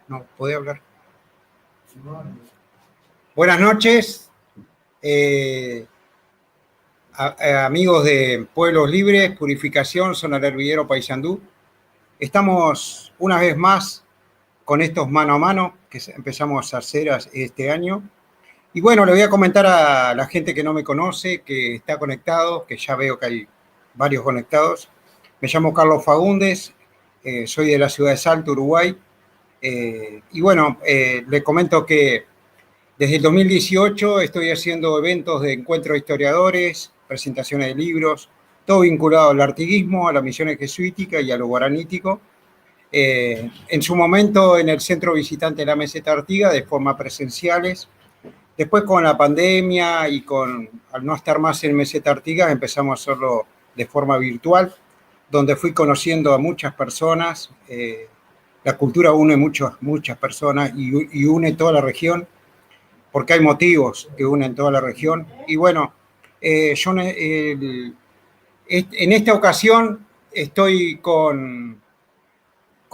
No, ¿puede hablar? Buenas noches, amigos de Pueblos Libres, Purificación, Zona del Hervidero, Paysandú. Estamos una vez más con estos mano a mano que empezamos a hacer este año. Y bueno, le voy a comentar a la gente que no me conoce, que está conectado, que ya veo que hay varios conectados. Me llamo Carlos Faúndez, soy de la ciudad de Salto, Uruguay. Y bueno, le comento que desde el 2018 estoy haciendo eventos de encuentro de historiadores, presentaciones de libros, todo vinculado al artiguismo, a la misión jesuítica y a lo guaranítico. En su momento en el centro visitante de la Meseta Artigas, de forma presenciales. Después con la pandemia y al no estar más en Meseta Artigas, empezamos a hacerlo de forma virtual, donde fui conociendo a muchas personas. La cultura une muchas personas y une toda la región, porque hay motivos que unen toda la región. Y bueno, yo en esta ocasión estoy con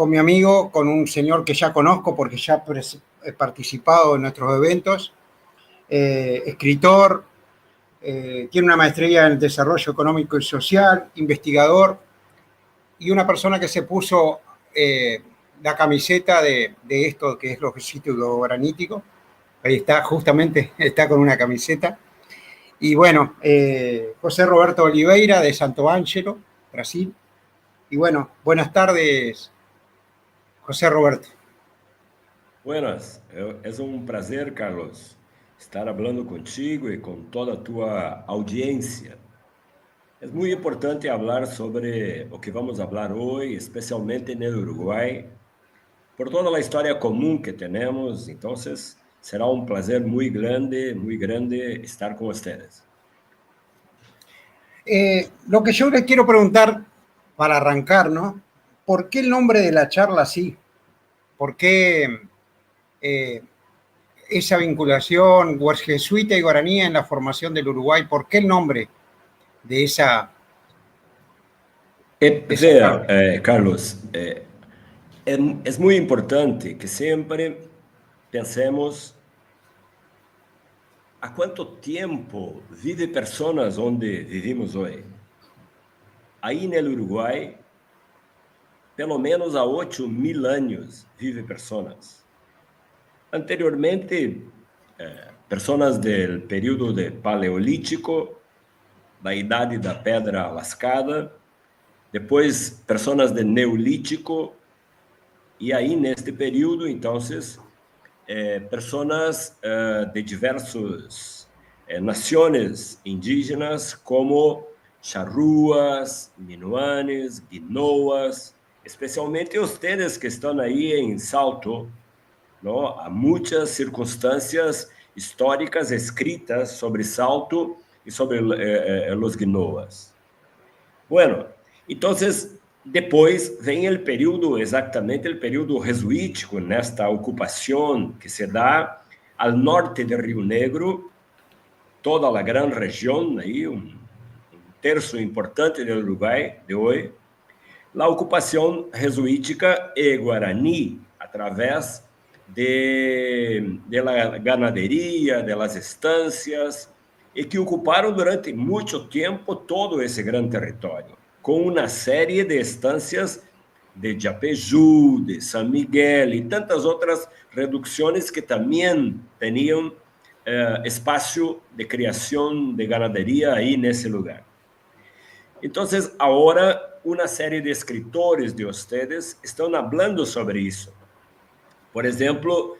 mi amigo, con un señor que ya conozco porque ya he participado en nuestros eventos, escritor, tiene una maestría en desarrollo económico y social, investigador, y una persona que se puso la camiseta de esto que es lo jesuítico guaranítico. Ahí está, justamente está con una camiseta. Y bueno, José Roberto Oliveira de Santo Ángelo, Brasil. Y bueno, buenas tardes, José Roberto. Buenas, es un placer, Carlos, estar hablando contigo y con toda tua audiencia. Es muy importante hablar sobre o que vamos a hablar hoy, especialmente en el Uruguay, por toda la historia común que tenemos. Entonces, será un placer muy grande estar con ustedes. Lo que yo les quiero preguntar para arrancar, ¿no? ¿Por qué el nombre de la charla así? ¿Por qué esa vinculación jesuita y guaraní en la formación del Uruguay? ¿Por qué el nombre de esa? De esa Vea, charla? Carlos, es muy importante que siempre pensemos há quanto tempo vive personas onde vivimos hoje. Aí no Uruguai, pelo menos há 8 mil anos vive personas. Anteriormente, personas del período de Paleolítico, da Idade da Pedra Lascada, depois personas de Neolítico, e aí neste período, então, personas de diversos nações indígenas, como charruas, minuanes, guinoas, especialmente ustedes que estão aí em Salto, não? Há muitas circunstâncias históricas escritas sobre Salto e sobre los guinoas. Bueno, entonces depois vem o período, exatamente o período jesuítico, nesta ocupação que se dá ao norte de Rio Negro, toda a grande região, aí, um terço importante do Uruguai de hoje, a ocupação jesuítica e guarani, através de la ganadería, de las estancias, e que ocuparam durante muito tempo todo esse grande território, com uma série de estâncias de Yapeyú, de San Miguel e tantas outras reducções que também tinham espaço de criação de ganadería aí nesse lugar. Então, agora, uma série de escritores de ustedes estão falando sobre isso. Por exemplo,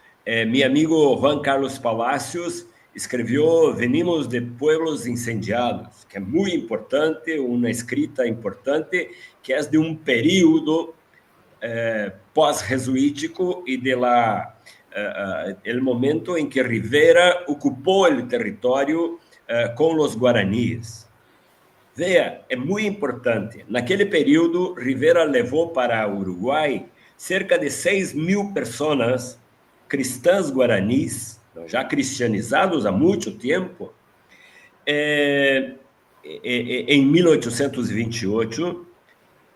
meu amigo Juan Carlos Palacios escreveu Venimos de Pueblos Incendiados, que é muito importante, uma escrita importante, que é de um período pós-jesuítico e de la, el momento em que Rivera ocupou o território com os guaraníes. Veja, é muito importante. Naquele período, Rivera levou para o Uruguai cerca de 6 mil pessoas cristãs guaranis, já cristianizados há muito tempo, em 1828,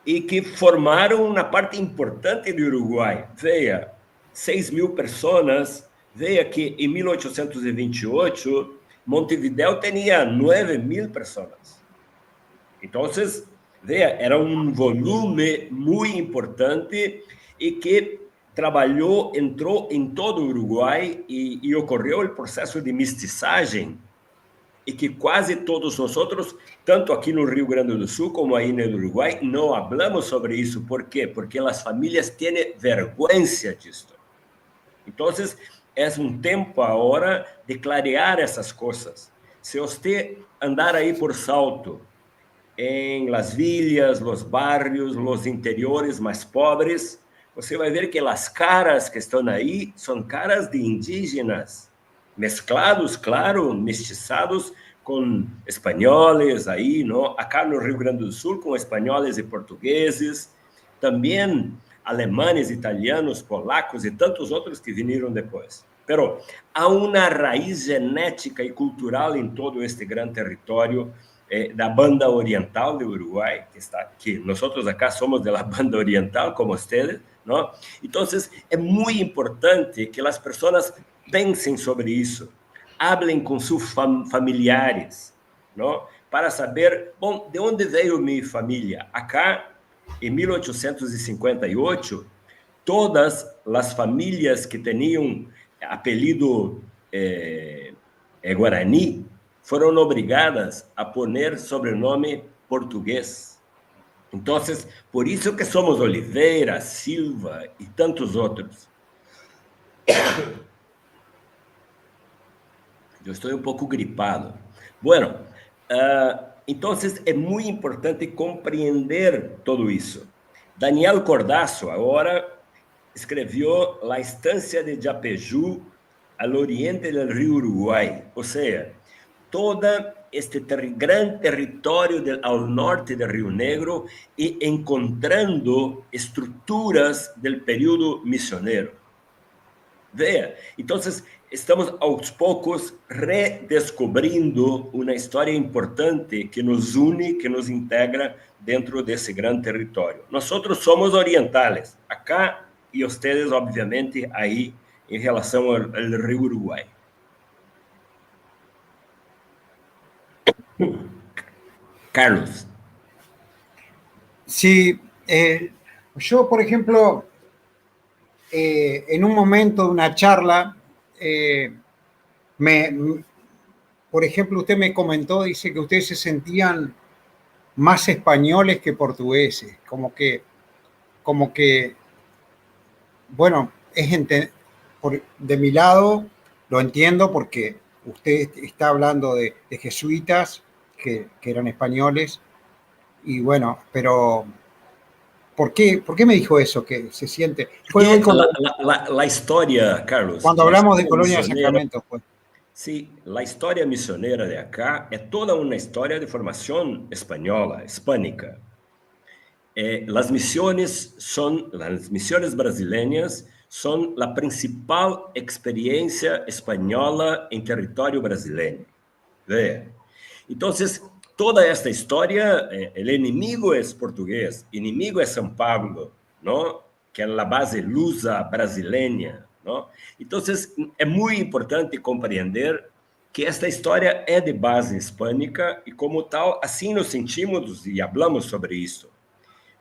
e que formaram uma parte importante do Uruguai. Veja, 6 mil pessoas, veja que em 1828 Montevideo tinha 9 mil pessoas. Então, veja, era um volume muito importante e que trabalhou, entrou em todo o Uruguai e ocorreu o processo de mestiçagem e que quase todos nosotros, tanto aqui no Rio Grande do Sul como aí no Uruguai, não hablamos sobre isso. Por quê? Porque as famílias têm vergonha disto. Então, é um tempo agora de clarear essas coisas. Se você andar aí por Salto, en las villas, los barrios, los interiores mais pobres, você vai ver que as caras que estão aí são caras de indígenas, mesclados, claro, mestiçados com espanhóis aí, não? Acá no Rio Grande do Sul com espanhóis e portugueses, também alemães, italianos, polacos e tantos outros que vieram depois. Pero há uma raiz genética e cultural em todo este grande território da banda oriental do Uruguai, que está aqui. Nós acá somos da banda oriental, como ustedes, não? Então, é muito importante que as pessoas pensem sobre isso, hablem com seus familiares, não? Para saber, bom, de onde veio minha família? Acá, em 1858, todas as famílias que tinham apelido Guarani foram obrigadas a poner sobrenome português. Então, por isso que somos Oliveira, Silva e tantos outros. Eu estou um pouco gripado. Bueno, então é muito importante compreender tudo isso. Daniel Cordazo agora escreveu La Estância de Yapeyú al oriente del río Uruguai, ou seja, toda este grande território ao norte do Rio Negro e encontrando estruturas do período missioneiro. Veja, então estamos aos poucos redescobrindo uma história importante que nos une, que nos integra dentro desse grande território. Nós somos orientales, acá e ustedes, obviamente, aí em relação ao Rio Uruguai. Carlos. Sí, yo, por ejemplo, en un momento de una charla, por ejemplo, usted me comentó, dice que ustedes se sentían más españoles que portugueses, como que, bueno, es de mi lado lo entiendo porque usted está hablando de jesuitas que eran españoles y bueno, pero ¿por qué me dijo eso? Que se siente. Fue hoy cuando, la historia, Carlos. Cuando hablamos de Colonia de Sacramento. Fue. Sí, la historia misionera de acá é toda uma história de formação espanhola, hispânica. Las misiones son, las misiones brasileñas son la principal experiencia española em território brasileiro. Veja. Então, toda esta história, o inimigo é português, inimigo é São Paulo, não? Que é a base lusa brasileira, não? Então, é muito importante compreender que esta história é de base hispânica e, como tal, assim nos sentimos e hablamos sobre isso.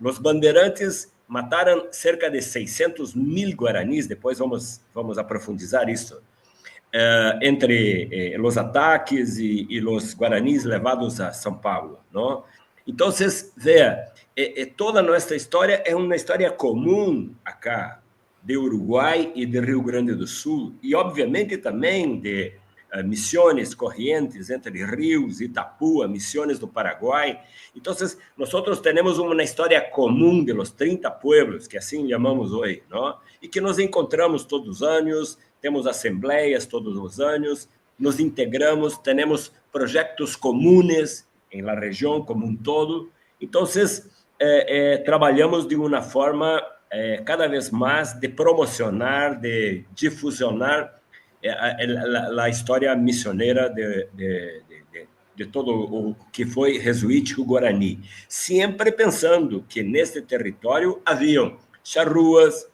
Os bandeirantes mataram cerca de 600 mil guaranis, depois vamos aprofundizar isso, entre os ataques e os guaranis levados a São Paulo, não? Então, veja, toda nossa história é uma história comum acá, de Uruguai e de Rio Grande do Sul, e obviamente também de Misiones, Corrientes, Entre Rios, Itapúa, Misiones do Paraguai. Então, nós temos uma história comum de los 30 pueblos, que assim chamamos hoje, não? E que nos encontramos todos os anos, temos assembleias todos os anos, nos integramos, temos projetos comunes en la região como um todo. Então, trabalhamos de uma forma cada vez mais de promocionar, de difusionar a história missioneira de todo o que foi jesuítico guarani, sempre pensando que neste território haviam charruas,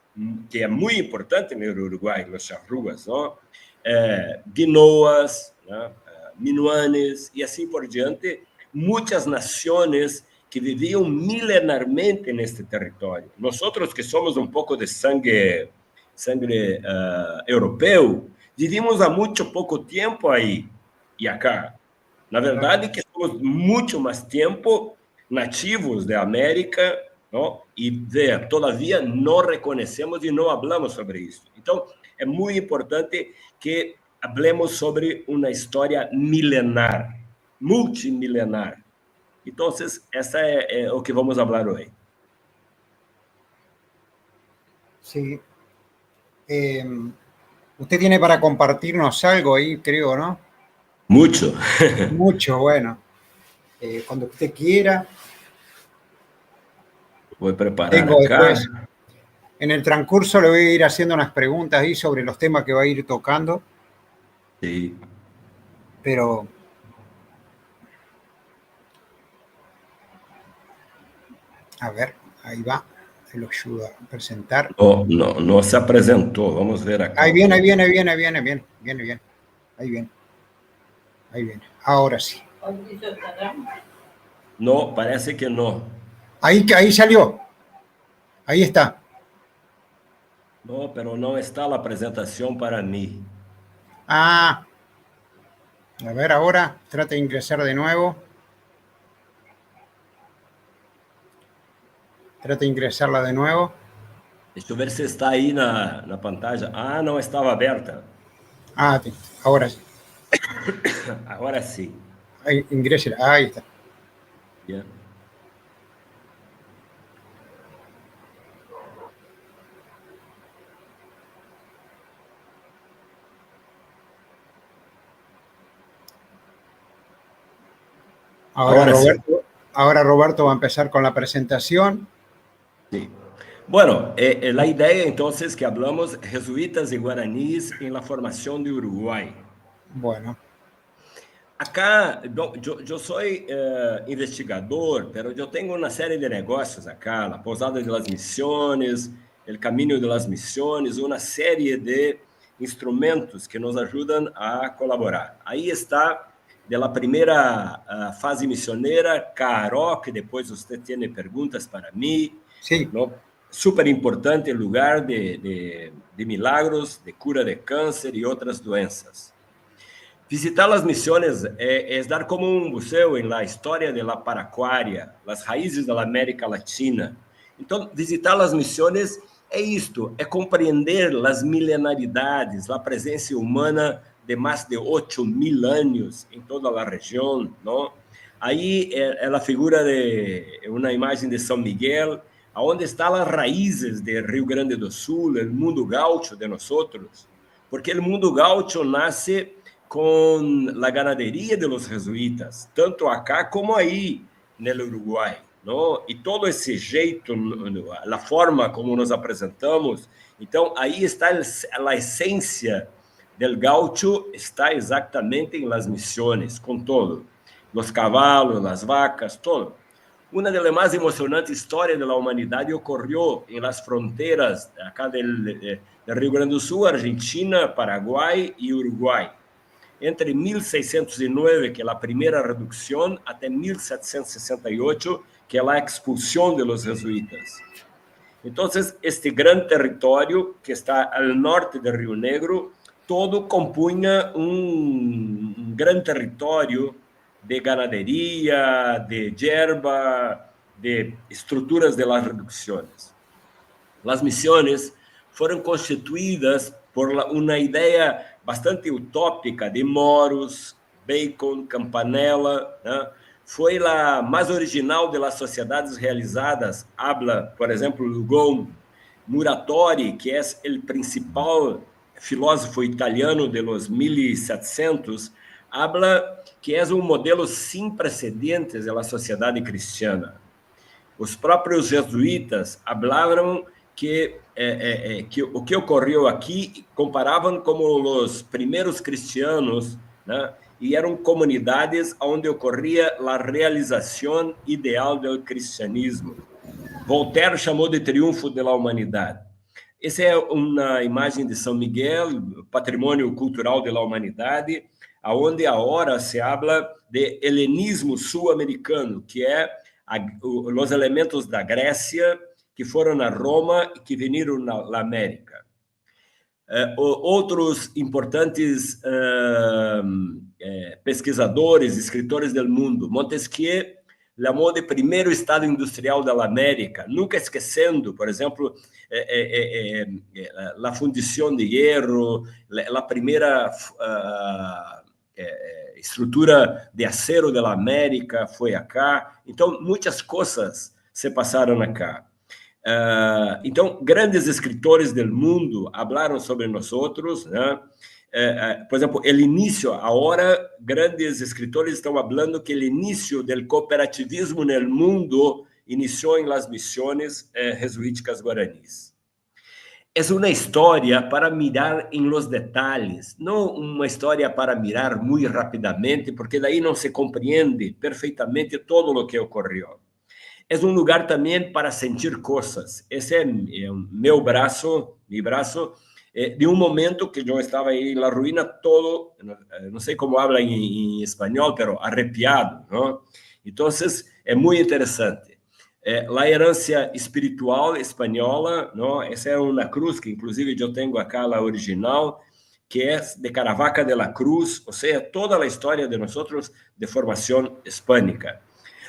que é muito importante no Uruguai, os charruas, não? Guinoas, né? Minuanes e assim por diante, muitas nações que viviam milenarmente neste território. Nós que somos um pouco de sangue europeu, vivimos há muito pouco tempo aí e acá. Na verdade, que somos muito mais tempo nativos da América, não? E ver, todavia não reconhecemos e não falamos sobre isso. Então, é muito importante que hablemos sobre uma história milenar, multimilenar. Então, essa é o que vamos falar hoje. Sí. Usted tiene para compartirnos algo ahí, creo, ¿no? Mucho. Mucho, bueno. Cuando usted quiera. Voy a preparar Tengo acá. Después, en el transcurso le voy a ir haciendo unas preguntas ahí sobre los temas que va a ir tocando. Sí. Pero... A ver, ahí va. Se lo ayuda a presentar. No, no, no se presentó. Vamos a ver acá. Ahí viene, ahí viene, ahí viene, ahí viene, viene, viene, viene. Ahí viene. Ahí viene. Ahora sí. No, parece que no. Ahí salió. Ahí está. No, pero no está la presentación para mí. Ah. A ver, ahora trata de ingresar de nuevo. Trata de ingresarla de nuevo. Deixa eu ver se está aí na pantalla. Ah, não estava aberta. Ah, sí. Ahora sí. Agora sim. Ahí, ingrese. Ahí está. Bien. Ahora, Ahora sí. Roberto va a empezar con la presentación. Sí. Bueno, la idea entonces que hablamos jesuitas y guaraníes en la formación de Uruguay. Bueno. Acá, bom, yo soy investigador, pero yo tengo una serie de negocios acá, la Posada de las Misiones, el Camino de las Misiones, una serie de instrumentos que nos ayudan a colaborar. Ahí está de la primera fase misionera, Caaró, que depois você tem perguntas para mim. Sí. ¿No? Super importante lugar de milagros, de cura de câncer e outras doenças. Visitar as missões é dar como um museu em la história de la Paracuaria, las raízes da América Latina. Então, visitar as missões é isto, é compreender as milenaridades, a presença humana de mais de 8.000 anos em toda a região, não? Aí é a figura de uma imagem de São Miguel, aonde estão as raízes de Rio Grande do Sul, o mundo gaúcho de nós outros, porque o mundo gaúcho nasce com a ganaderia de los jesuítas, tanto acá como aí no Uruguai, não? E todo esse jeito, a forma como nos apresentamos, então aí está a essência del gaucho, está exatamente em las misiones, com todo, los cavalos, las vacas, todo. Uma das mais emocionantes histórias da humanidade ocorreu em las fronteiras acá del Rio Grande do Sul, Argentina, Paraguai e Uruguai. Entre 1609, que é a primeira redução, até 1768, que é a expulsão de los jesuítas. Então, este grande território que está ao norte do Rio Negro, todo compunha um grande território de ganaderia, de yerba, de estruturas de las reducciones. Las misiones foram constituídas por uma ideia bastante utópica de Morus, Bacon, Campanella, né? Foi a mais original de las sociedades realizadas. Habla, por exemplo, Lugon, Muratori, que é o principal filósofo italiano de los 1700, habla que é um modelo sem precedentes da sociedade cristiana. Os próprios jesuítas hablavam que o que ocorreu aqui comparavam como os primeiros cristianos, né? E eram comunidades onde ocorria a realização ideal do cristianismo. Voltaire chamou de triunfo da humanidade. Essa é uma imagem de São Miguel, patrimônio cultural da humanidade, aonde agora se habla de helenismo sul-americano, que é os elementos da Grécia que foram a Roma e que vieram na América. Outros importantes pesquisadores, escritores do mundo, Montesquieu chamou de primeiro estado industrial da América, nunca esquecendo, por exemplo, a fundição de hierro, a primeira estrutura de acero da América foi acá. Então, muitas coisas se passaram acá. Então, grandes escritores do mundo falaram sobre nosotros, né? Por exemplo, o início, agora, grandes escritores estão falando que o início do cooperativismo no mundo iniciou en las misiones jesuíticas guaraníes. É uma história para mirar en los detalhes, não uma história para mirar muito rapidamente, porque daí não se compreende perfeitamente todo o que ocorreu. É um lugar também para sentir coisas. Esse é meu braço, meu braço, de um momento que eu estava aí na ruína todo, não sei como habla em espanhol, pero arrepiado, não? Então, é muito interessante. A herança espiritual espanhola, não? Essa é uma cruz que inclusive eu tenho acá a original, que é de Caravaca de la Cruz, ou seja, toda a história de nós de formação hispânica.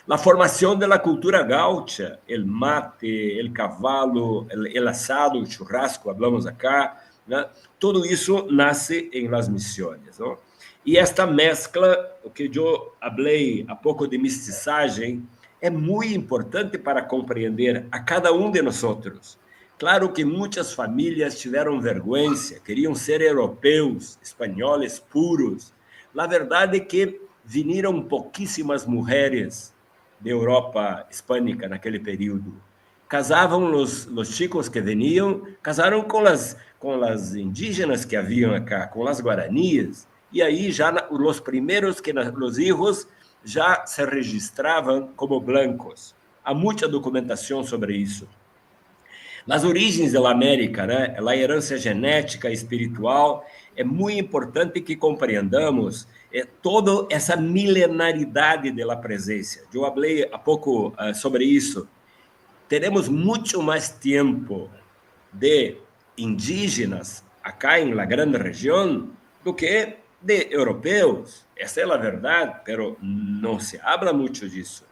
La formação da cultura gaúcha, el mate, el cavalo, el asado, o churrasco, hablamos acá, né? Tudo isso nasce en las misiones. Não? E esta mezcla, o que eu falei há pouco de mestiçagem, é muito importante para compreender a cada um de nós. Claro que muitas famílias tiveram vergonha, queriam ser europeus, espanhóis puros. A verdade é que vinieron pouquíssimas mulheres de Europa hispânica naquele período. Casavam os chicos que venían, casaram com as indígenas que haviam acá, com as guaraníes. E aí já os primeiros que os hijos já se registravam como blancos. Há muita documentação sobre isso. Nas origens da América, né, a herança genética e espiritual, é muito importante que compreendamos toda essa milenaridade da presença. Eu falei há pouco sobre isso. Teremos muito mais tempo de indígenas acá en la grande região do que de europeus. Essa é a verdade, pero não se habla muito disso.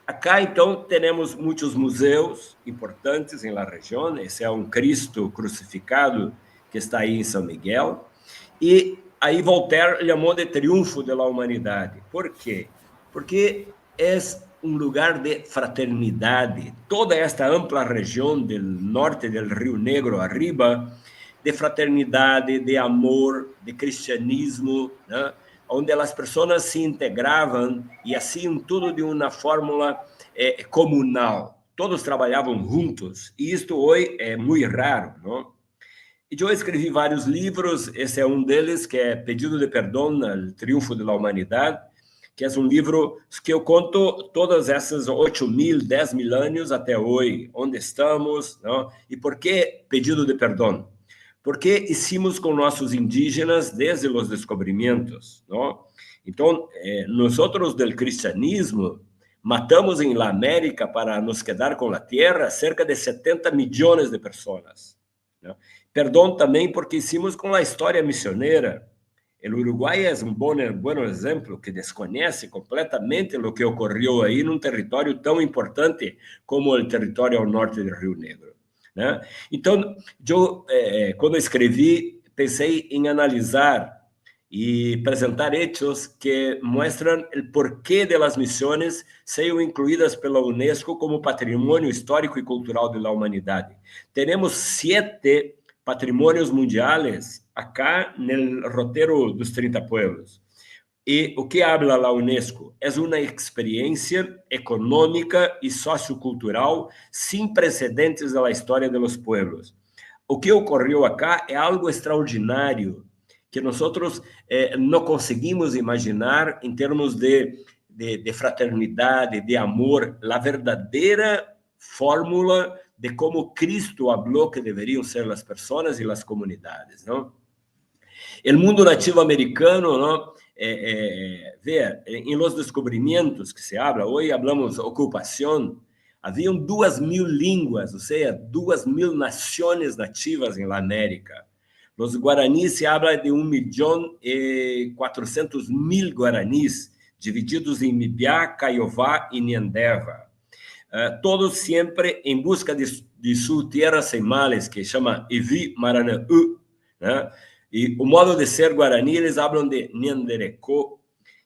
Acá, então, temos muitos museus importantes en la região. Esse é um Cristo crucificado que está aí em São Miguel. E aí Voltaire chamou de triunfo da humanidade. Por quê? Porque é um lugar de fraternidade. Toda esta ampla região do norte do Rio Negro arriba, de fraternidade, de amor, de cristianismo, né? Onde as pessoas se integravam e hacían tudo de uma fórmula comunal. Todos trabalhavam juntos, e isto hoje é muito raro, não? E eu escrevi vários livros, esse é um deles, que é Pedido de Perdão, o Triunfo da Humanidade, que é um livro que eu conto todas essas 8 mil, 10 mil anos até hoje, onde estamos, não? E por que pedido de perdão? Porque hicimos com nossos indígenas desde os descobrimentos, não? Então, nós do cristianismo matamos en la América para nos quedar com a terra cerca de 70 milhões de pessoas. Não? Perdão também porque hicimos com a história missioneira. O Uruguai é um bom exemplo que desconhece completamente o que ocorreu aí num território tão importante como o território ao norte do Rio Negro. Né? Então, eu, quando escrevi, pensei em analisar e apresentar hechos que mostram o porquê de las missões sejam incluídas pela Unesco como patrimônio histórico e cultural da humanidade. Temos 7 patrimônios mundiais acá no roteiro dos 30 pueblos. E o que habla a Unesco? É uma experiência econômica e sociocultural sem precedentes na história de los pueblos. O que ocorreu acá é algo extraordinário que nós não conseguimos imaginar em termos de fraternidade, de amor, a verdadeira fórmula de como Cristo habló que deveriam ser as pessoas e as comunidades, não? O mundo nativo americano, não? Vea, en los descubrimientos que se habla, hoje hablamos ocupação, haviam 2000 línguas, ou seja, 2000 nações nativas en la América. Los guaraníes se habla de 1.400.000 guaranis, divididos em Mbyá, Caiová e Nhandéva. Todos sempre em busca de sua terra sem males, que chama Yvy Maranã'y, né? E o modo de ser guarani, eles falam de Nhandereko.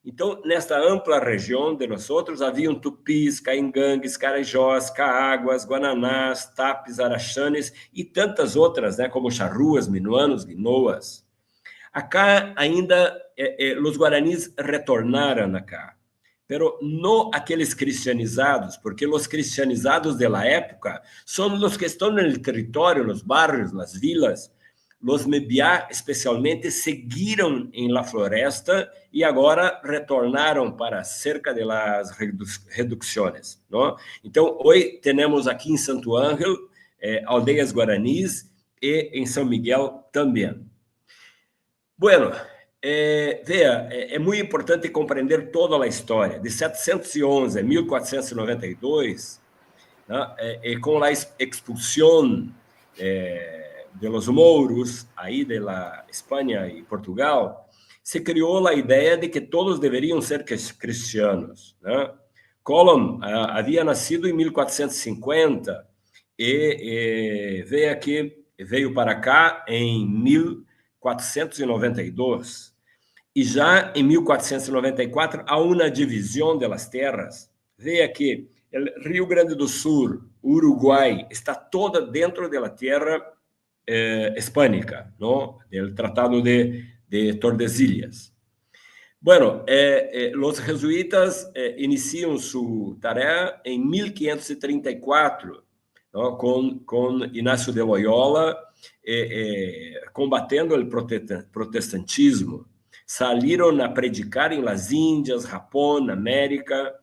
Então, nesta ampla região de nosotros, haviam tupis, caingangues, carijós, caáguas, guananás, tapes, arachanes e tantas outras, né, como charruas, minuanos, guinoas. Acá ainda os guaranis retornaram acá, pero no aqueles cristianizados, porque os cristianizados de la época são os que estão no território, nos barrios, nas vilas. Los Mbyá, especialmente, seguiram en la floresta e agora retornaram para cerca de las reducciones, não? Então, hoje temos aqui em Santo Ángel aldeias guaranis e em São Miguel também. Bueno, veja, é muito importante compreender toda a história. De 711 a 1492, né, com a expulsão de los mouros, aí de la Espanha e Portugal, se criou a ideia de que todos deveriam ser cristianos, né? Colón havia nascido em 1450 e veio aqui, veio para cá em 1492. E já em 1494 há uma divisão das terras. Veja que o Rio Grande do Sul, Uruguai, está toda dentro da terra hispânica, não? Do Tratado de Tordesillas. Bueno, los jesuitas iniciam sua tarefa em 1534, não? Com Inácio de Loyola, combatendo o protestantismo. Salieron a predicar en las Índias, Japão, América,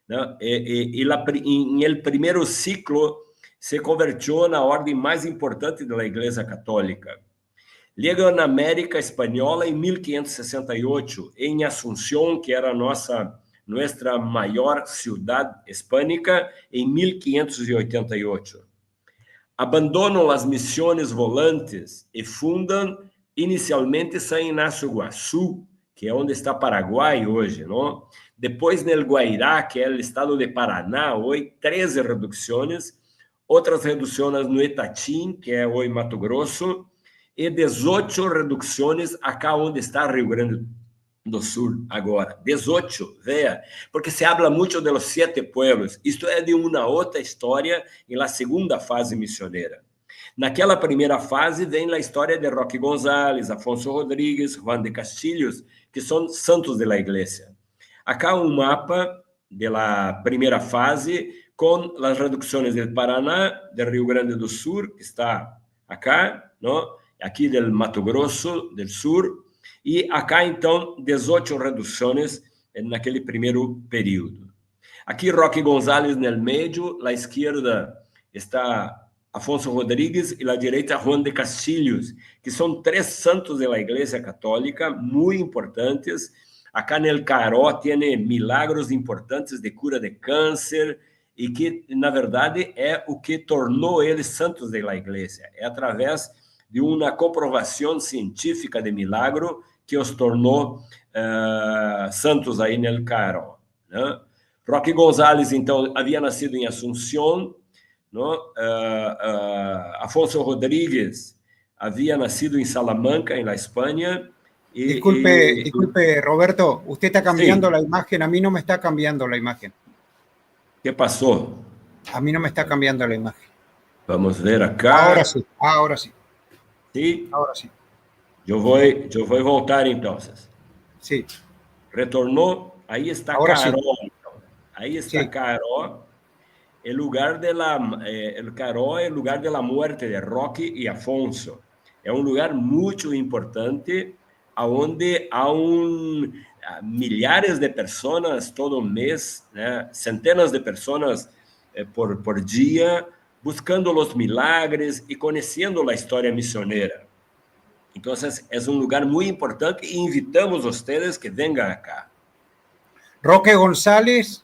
né? E en el primeiro ciclo se convertiu na ordem mais importante da Igreja Católica. Chega na América Espanhola em 1568, em Assunção, que era a nossa maior cidade hispânica, em 1588. Abandonam as missões volantes e fundam inicialmente San Inácio Guaçu, que é onde está Paraguai hoje, não? Depois, no Guairá, que é o estado de Paraná, hoje, 13 reduções, outras reduções no Itatim, que é hoje Mato Grosso, e 18 reduções acá onde está Rio Grande do Sul agora. 18, veja, porque se habla muito de los siete pueblos. Isto é de uma outra história en la segunda fase missioneira. Naquela primeira fase vem a história de Roque González, Afonso Rodrigues, Juan de Castilhos, que são santos de la igreja. Acá um mapa de la primeira fase com as reduções do Paraná, do Rio Grande do Sul, que está acá, não? Aqui do Mato Grosso do Sul, e acá, então, 18 reduções naquele primeiro período. Aqui, Roque González no meio, à esquerda está Afonso Rodrigues e à direita Juan de Castilhos, que são três santos da Igreja Católica muito importantes. Acá no Caaró tem milagros importantes de cura de câncer e que, na verdade, é o que tornou eles santos da Igreja. É através de uma comprovação científica de milagro que os tornou santos aí no Caaró, né? Roque González, então, havia nascido em Assunção, não? Afonso Rodrigues havia nascido em Salamanca, en la Espanha. Disculpe, disculpe, Roberto, usted está cambiando la imagen, a mí no me está cambiando la imagen. ¿Qué pasó? A mí no me está cambiando la imagen. Vamos ver acá. Ahora sí, ahora sí. Sí. Ahora sí. Eu vou voltar então. Sí. Retornou, aí está Ahora Caaró. Sí. Aí está Caaró, el lugar de la, el Caaró é o lugar de la muerte de Roque e Afonso. É um lugar muito importante, aonde há milhares de pessoas todo mês, né? Centenas de pessoas por dia. buscando os milagres e conhecendo a história missioneira. Então, é um lugar muito importante e invitamos vocês que venham acá. Roque González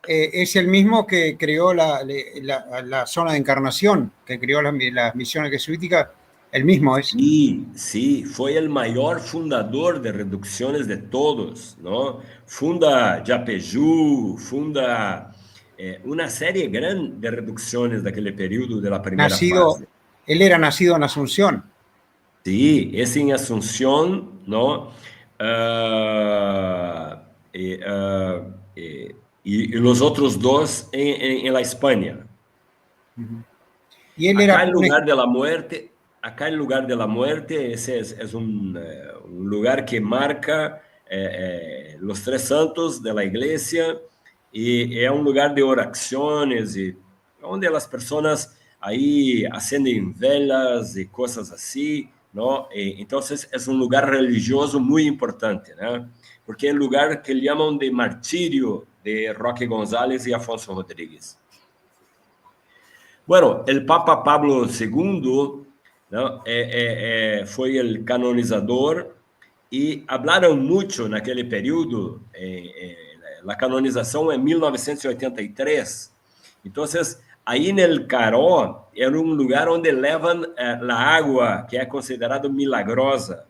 es el mismo que creó la zona de Encarnación, que creó las misiones jesuíticas, el mismo es. Sí, sí, foi o maior fundador de reducciones de todos, não? Funda Yapeyú, funda uma série grande de reducciones daquele período da primeira Nacido, fase. Él era nacido en Asunción. Sí, esse em Asunción, não? E os outros dois em la Espanha. Y él Acá era el lugar de la muerte, acá el lugar de la muerte, ese es un lugar que marca los tres santos de la iglesia y é um lugar de orações e onde as pessoas aí acendem velas e coisas assim, não? E, então é um lugar religioso muito importante, né? Porque é um lugar que chamam de martírio de Roque González e Afonso Rodrigues. Bueno, el Papa Pablo II, ¿no? Foi o canonizador e hablaram muito naquele período, a canonização é 1983. Então, aí no Caró era um lugar onde levam a água que é considerada milagrosa.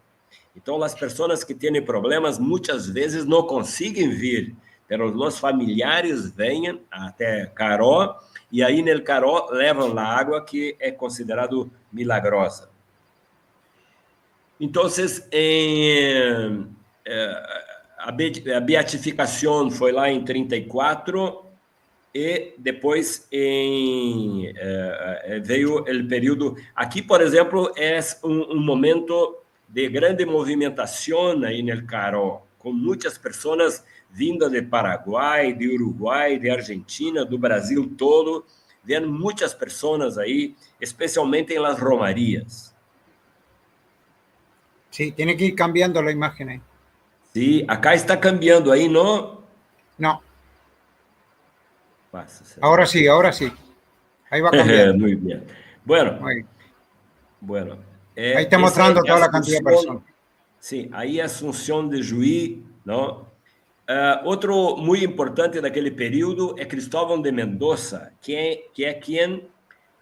Então, as pessoas que têm problemas muitas vezes não conseguem vir, mas os familiares vêm até Caró e aí no Caró levam a água que é considerado milagrosa. Então, a beatificação foi lá em 34 e depois veio o período. Aqui, por exemplo, é um momento de grande movimentação aí no Caró, com muitas pessoas vindo de Paraguai, de Uruguai, de Argentina, do Brasil todo, vendo muitas pessoas aí, especialmente em las romarias. Sí, tiene que ir cambiando la imagen ahí. Sí, acá está cambiando ahí, ¿no? No. Pasa, ahora sí, ahora sí. Ahí va cambiando. Muy bien. Bueno, Muy bueno. Ahí está mostrando toda la cantidad de personas. Sí, aí Asunción de Juí, não? Outro muito importante daquele período é Cristóvão de Mendoza, que é quem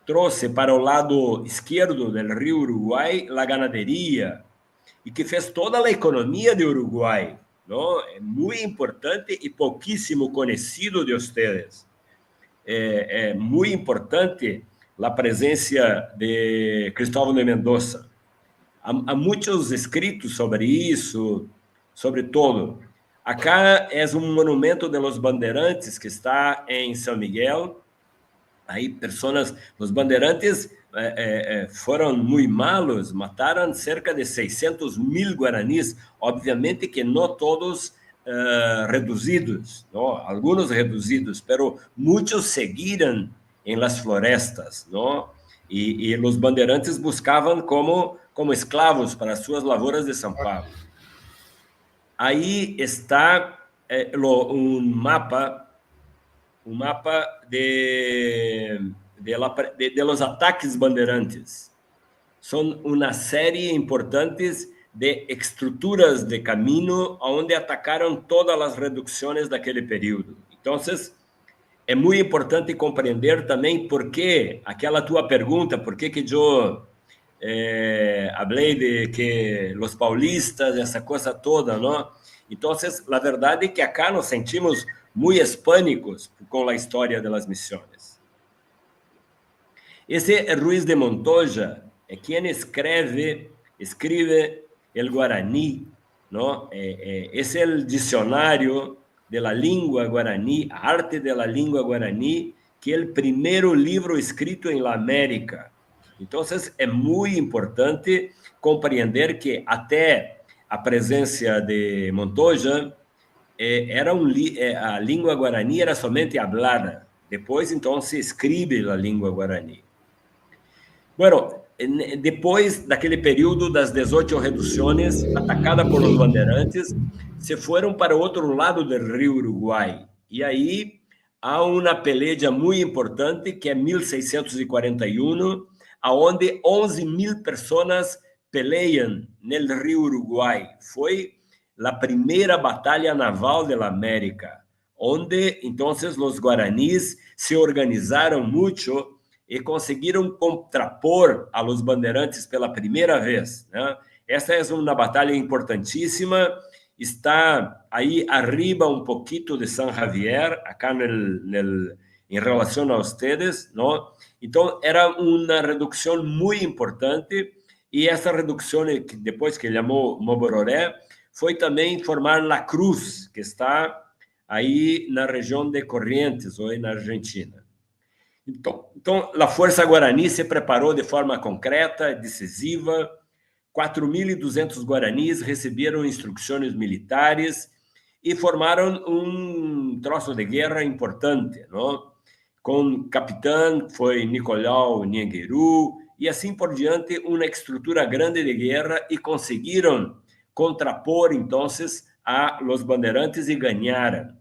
trouxe para o lado esquerdo do rio Uruguai a ganadería e que fez toda a economia de Uruguai. Não? É muito importante e pouquíssimo conhecido de vocês. É muito importante a presença de Cristóvão de Mendoza. Há muitos escritos sobre isso, sobre todo. Acá é um monumento de los bandeirantes que está em São Miguel. Aí pessoas, os bandeirantes foram muito malos, mataram cerca de 600 mil guaranis. Obviamente que não todos reduzidos, não? Alguns reduzidos, pero muitos seguiram em las florestas, não? E os bandeirantes buscavam como escravos para suas lavouras de São Paulo. Aí está um mapa de los ataques bandeirantes. São uma série importantes de estruturas de caminho onde atacaram todas as reduções daquele período. Então, é muito importante compreender também por que aquela tua pergunta, por que que eu hablei de que os paulistas, essa coisa toda, não? Então, a verdade é que acá nos sentimos muito hispânicos com a história das missões. Esse é Ruiz de Montoya, é quem escreve el guaraní, não? Esse é o dicionário de la língua guaraní, a arte de la língua guaraní, que é o primeiro livro escrito em la América. Então, é muito importante compreender que até a presença de Montoya, a língua guarani era somente hablada. Depois, então, se escreve a língua guarani. Bueno, depois daquele período das 18 reduções, atacada por os bandeirantes, se foram para o outro lado do rio Uruguai. E aí Há uma peleja muito importante, que é 1641, aonde 11 mil pessoas peleiam no Rio Uruguai. Foi a primeira batalha naval da América, onde então os guaranis se organizaram muito e conseguiram contrapor a los bandeirantes pela primeira vez. Né? Essa é uma batalha importantíssima. Está aí arriba um pouquinho de San Javier, acá no, em relação a ustedes, não? Então, era uma redução muito importante e essa redução, depois que chamou Mobororé, foi também formar La Cruz, que está aí na região de Corrientes, ou na Argentina. Então, a Força Guarani se preparou de forma concreta, decisiva. 4.200 guaranis receberam instruções militares e formaram um troço de guerra importante, não? Com capitão foi Nicolau Nhangueru e assim por diante, uma estrutura grande de guerra e conseguiram contrapor, então, a los bandeirantes e ganharam.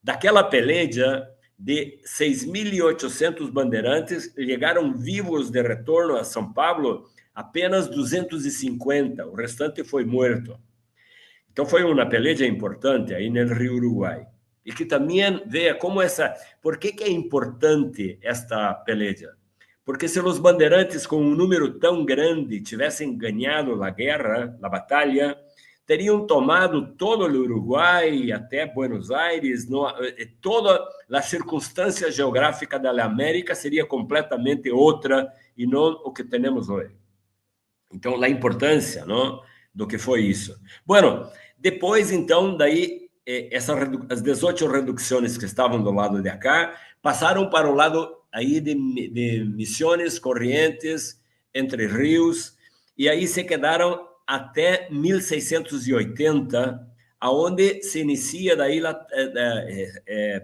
Daquela peleja de 6.800 bandeirantes, chegaram vivos de retorno a São Paulo apenas 250, o restante foi morto. Então foi uma peleja importante aí no Rio Uruguai. E que também veja como essa. Por que, que é importante esta peleja? Porque se os bandeirantes com um número tão grande tivessem ganhado a guerra, a batalha, teriam tomado todo o Uruguai até Buenos Aires, no, toda a circunstância geográfica da América seria completamente outra e não o que temos hoje. Então, a importância, não, do que foi isso. Bueno, depois, então, daí, essa, as 18 reduções que estavam do lado de acá passaram para o lado aí de Misiones, Corrientes, Entre Rios, e aí se quedaram até 1680, aonde se inicia daí, la,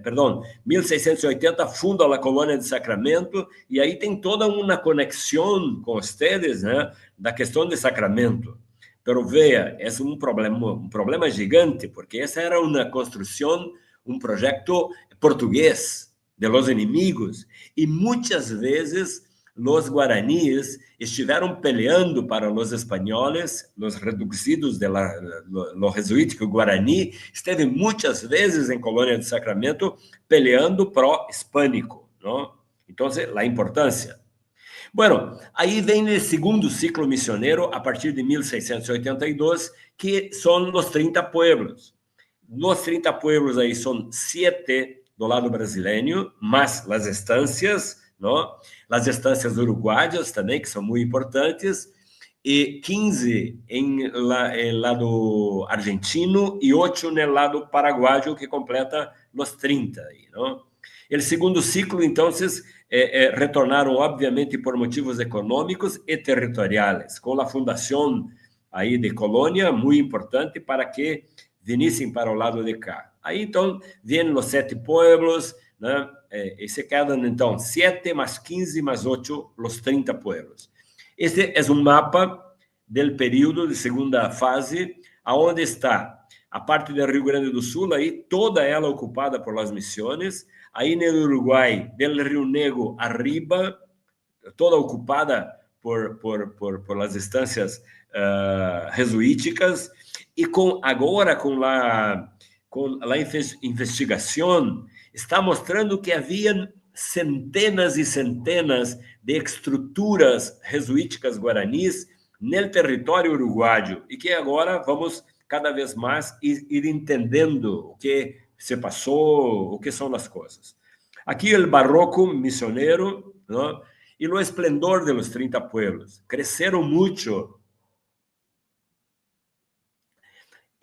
perdão, 1680 funda a colônia de Sacramento, e aí tem toda uma conexão com ustedes, né, da questão de Sacramento. Pero veja, é um problema gigante, porque essa era uma construção, um projeto português de los inimigos, e muitas vezes los guaraníes estiveram peleando para los espanhóis, los reducidos de la, lo, lo jesuítico guarani, esteve muitas vezes em Colônia de Sacramento peleando pró-hispânico, não? Então, a importância. Bueno, aí vem o segundo ciclo missioneiro, a partir de 1682, que são os 30 pueblos. Los 30 pueblos aí são sete do lado brasileiro, mais as estâncias, não? As estâncias uruguaias também, que são muito importantes, e 15 em lado argentino e 8 no lado paraguaio, que completa os 30. Aí, não? O segundo ciclo, então, retornaram, obviamente, por motivos econômicos e territoriais, com a fundação aí de colônia, muito importante para que vinissem para o lado de cá. Aí, então, vêm os sete pueblos, né? E se quedam, então, 7 mais 15 mais 8, os 30 pueblos. Este é um mapa do período de segunda fase, aonde está a parte do Rio Grande do Sul, aí toda ela ocupada por las misiones, aí no Uruguai, del Rio Negro arriba, toda ocupada por las estâncias jesuíticas, e com agora com a investigação está mostrando que havia centenas e centenas de estruturas jesuíticas guaranis no território uruguaio e que agora vamos cada vez mais ir entendendo o que se passou, o que são as coisas. Aqui o barroco missioneiro, não? E o esplendor de los 30 pueblos. Cresceram muito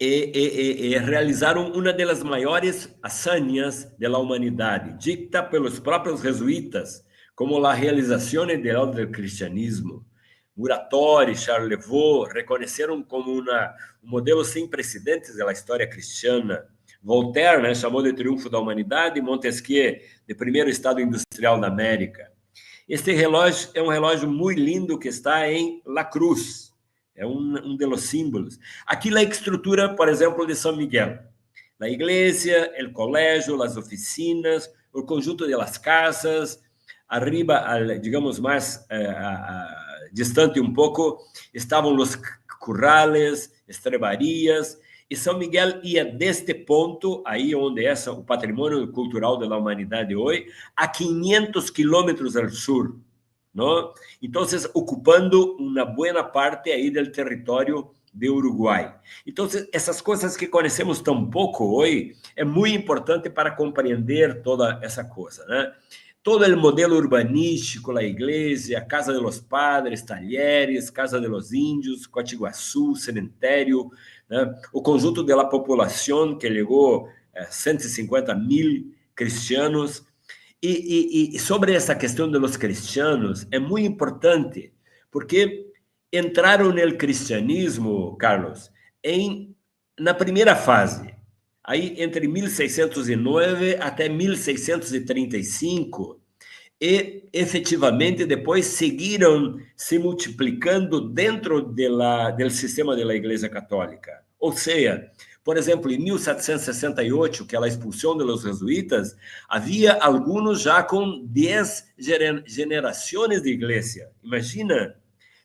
e realizaram uma das maiores hazañas da humanidade, dicta pelos próprios jesuítas, como a realização ideal do cristianismo. Muratori, Charlevoix reconheceram como um modelo sem precedentes da história cristiana. Voltaire, né, chamou de triunfo da humanidade, Montesquieu de primeiro estado industrial da América. Este relógio é um relógio muito lindo que está em La Cruz, é um dos símbolos. Aqui a estrutura, por exemplo, de São Miguel. A igreja, o colégio, as oficinas, o conjunto de las casas, arriba, al, digamos, mais distante um pouco, estavam os currales, estrebarias, e São Miguel ia deste ponto, aí onde é o patrimônio cultural da humanidade hoje, a 500 quilômetros ao sul, não? Então, ocupando uma boa parte aí do território de Uruguai. Então, essas coisas que conhecemos tão pouco hoje, é muito importante para compreender toda essa coisa, né? Todo o modelo urbanístico, a igreja, a Casa de los Padres, talleres, Casa de los Índios, Cotiguaçu, cemitério, né? O conjunto da população que chegou a 150 mil cristianos. E sobre essa questão de los cristianos, é muito importante, porque entraram no cristianismo, Carlos, na primeira fase, aí entre 1609 até 1635, e efetivamente depois seguiram se multiplicando dentro de la, do sistema da Igreja Católica. Ou seja, por exemplo, em 1768, que é a expulsão dos jesuítas, havia alguns já com 10 gerações de igreja. Imagina,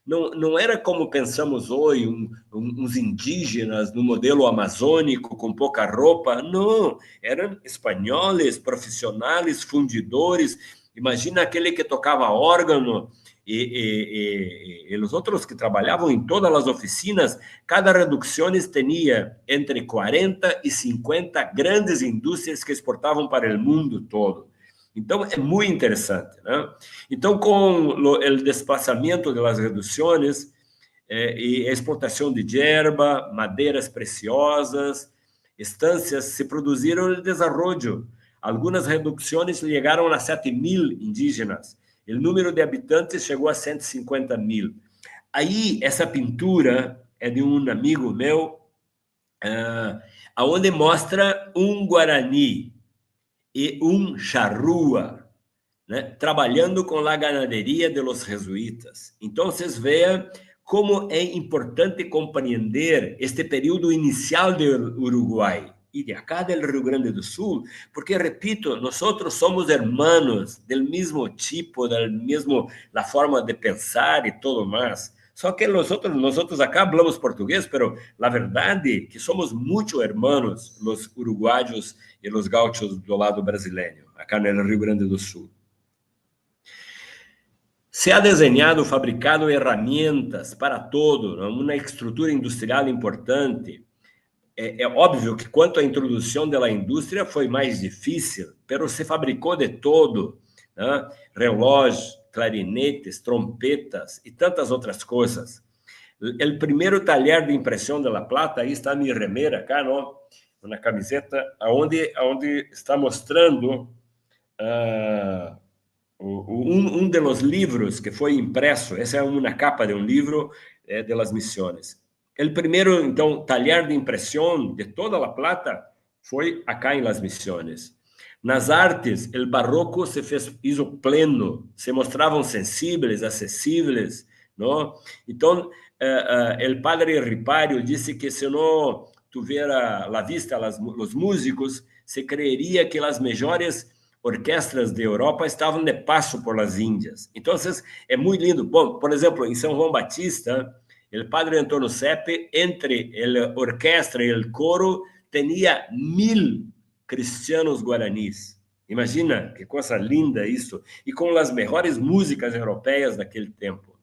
não era como pensamos hoje, uns indígenas no modelo amazônico, com pouca roupa. Não, eram espanhóis, profissionais, fundidores. Imagina aquele que tocava órgão e os outros que trabalhavam em todas as oficinas. Cada reducciones tinha entre 40 e 50 grandes indústrias que exportavam para o mundo todo. Então, é muito interessante, né? Então, com o desplazamiento das reduções e exportação de yerba, madeiras preciosas, estâncias, se produziram o desenvolvimento. Algumas reduções chegaram a 7 mil indígenas. O número de habitantes chegou a 150 mil. Aí, essa pintura é de um amigo meu, aonde mostra um guarani e um charrua, né, trabalhando com a ganadería de los jesuítas. Então, vocês veem como é importante compreender este período inicial do Uruguai e de acá do Rio Grande do Sul, porque, repito, nós somos hermanos del mesmo tipo, del mesmo la forma de pensar e todo mais. Só que nós acá hablamos português, pero la verdade que somos muito hermanos, los uruguaios e los gauchos do lado brasileiro, acá no Rio Grande do Sul. Se ha desenhado, fabricado herramientas para todo, uma estrutura industrial importante. É óbvio que quanto à introdução da indústria foi mais difícil, pero se fabricou de todo, né? Relógio, clarinetes, trompetas e tantas outras coisas. O primeiro taller de impressão de La Plata, aí está minha remera acá, não? Na camiseta, aonde está mostrando um dos livros que foi impresso. Essa é uma capa de um livro de las Misiones. O primeiro, então, taller de impressão de toda La Plata foi acá em Las Misiones. Nas artes, o barroco se fez hizo pleno, se mostravam sensíveis, acessíveis, não? Então, o padre Ripario disse que se não tuviera la vista los músicos, se creeria que as melhores orquestras de Europa estavam de passo por las Índias. Então, é muito lindo. Bom, por exemplo, em São João Batista, o padre Antônio Sepe, entre a orquestra e o coro, tinha 1.000 cristianos guaranis. Imagina que coisa linda isso. E com as melhores músicas europeias daquele tempo.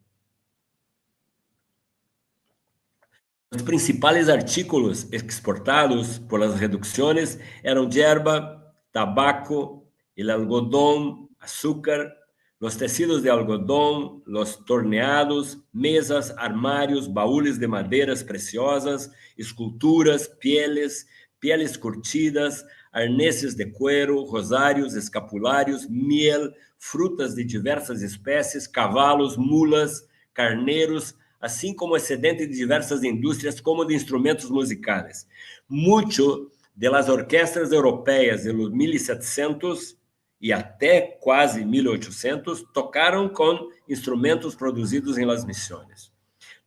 Os principais artículos exportados por las reducciones eram yerba, tabaco, el algodón, açúcar, los tecidos de algodón, los torneados, mesas, armários, baúles de madeiras preciosas, esculturas, pieles, pieles curtidas, arneses de cuero, rosários, escapulários, miel, frutas de diversas espécies, cavalos, mulas, carneiros, assim como excedente de diversas indústrias, como de instrumentos musicais. Mucho de las orquestras europeias de los 1700 e até quase 1800 tocaram com instrumentos produzidos em las Misiones.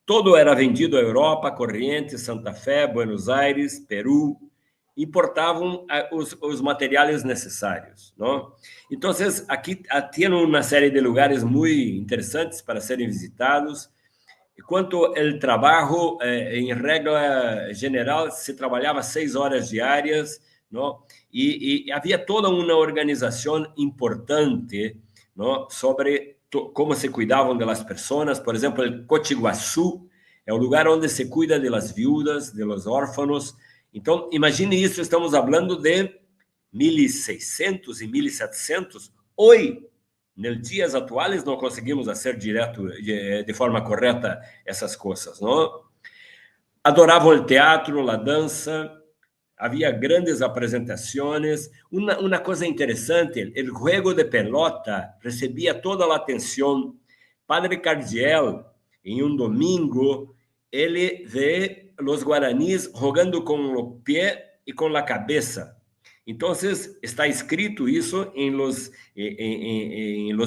Todo era vendido à Europa, Corrientes, Santa Fé, Buenos Aires, Peru. Importavam os materiais necessários, não? Então, aqui tem uma série de lugares muito interessantes para serem visitados. Quanto ao trabalho, em regra geral, se trabalhava 6 horas diárias, não? E havia toda uma organização importante, não, sobre como se cuidavam das pessoas. Por exemplo, o Cotiguaçu é o lugar onde se cuida de las viudas, de los órfãos. Então, imagine isso, estamos falando de 1600 e 1700. Hoje, nos dias atuais, não conseguimos fazer direto, de forma correta, essas coisas, não? Adoravam o teatro, a dança, havia grandes apresentações. Uma coisa interessante, o juego de pelota recebia toda a atenção. Padre Cardiel, em um domingo, ele vê os guaranis jogando com o pé e com a cabeça. Então, está escrito isso en los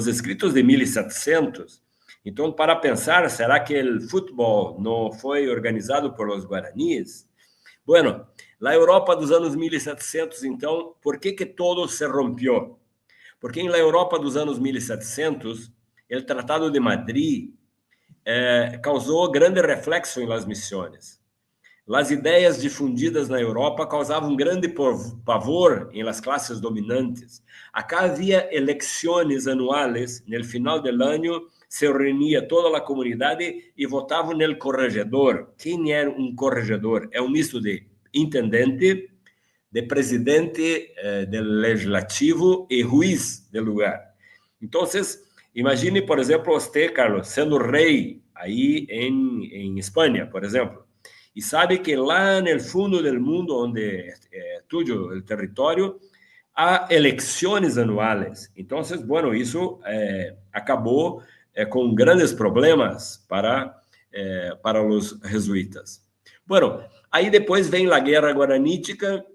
escritos de 1700. Então, para pensar, será que o futebol não foi organizado por los guaraníes? Bueno, na Europa dos anos 1700, então, por que que todo se rompió? Porque en la Europa dos anos 1700, o Tratado de Madrid causou grande reflexo en las missões. As ideias difundidas na Europa causavam um grande pavor en las classes dominantes. Acá havia eleições anuais, no final do ano se reunia toda a comunidade e votavam no corregedor. Quem era um corregedor? É um misto de intendente, de presidente do legislativo e juiz do lugar. Então, imagine, por exemplo, você, Carlos, sendo rei aí em Espanha, por exemplo, e sabe que lá no fundo do mundo, onde é tuyo o território, há eleições anuais. Então, bueno, isso acabou com grandes problemas para os jesuítas. Bueno, aí depois vem a Guerra Guaranítica,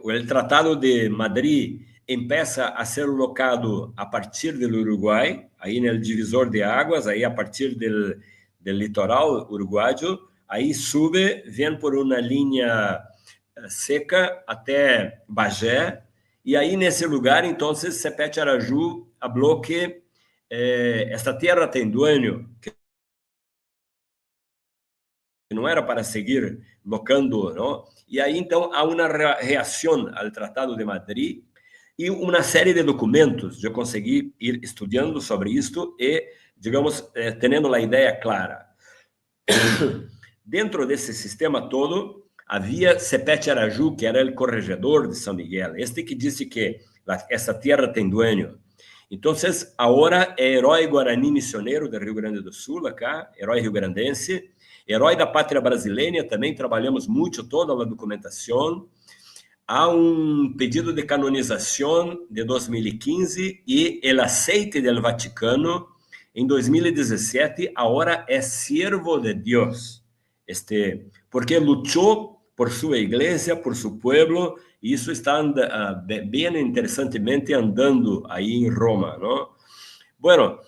o Tratado de Madrid empieza a ser locado a partir do Uruguai, aí no divisor de águas, aí a partir do litoral uruguaio, aí sube, vem por uma linha seca até Bagé, e aí nesse lugar, então, Sepé Tiaraju falou que esta terra tem dueño, que não era para seguir locando, não? E aí, então, há uma reação ao Tratado de Madrid e uma série de documentos. Eu consegui ir estudando sobre isto e, digamos, tendo a ideia clara. Dentro desse sistema todo, havia Sepé Tiaraju, que era o corregedor de São Miguel, este que disse que essa terra tem dueño. Então, agora é herói guarani missioneiro do Rio Grande do Sul, acá, herói rio-grandense, herói da pátria brasileira, também trabalhamos muito toda a documentação. Há um pedido de canonização de 2015 e o aceite do Vaticano em 2017, agora é servo de Deus, porque lutou por sua igreja, por seu pueblo, e isso está bem interessantemente andando aí em Roma, não? Bueno,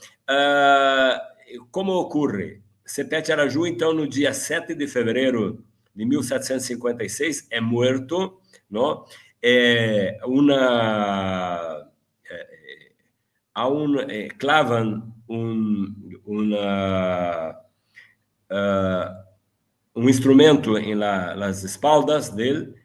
como ocorre? Sepé Tiaraju, então, no dia 7 de fevereiro de 1756, é morto, não? É uma é, há um clavan um instrumento en las espaldas dele,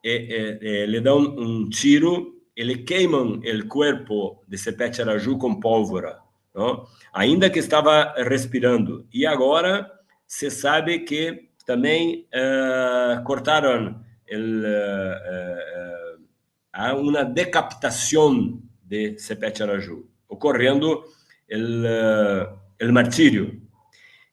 e lhe dão um tiro, ele queimam o corpo de Sepé Tiaraju com pólvora, não? Ainda que estava respirando. E agora se sabe que também cortaram el, há uma decapitação de Sepé Tiaraju, ocorrendo el martírio.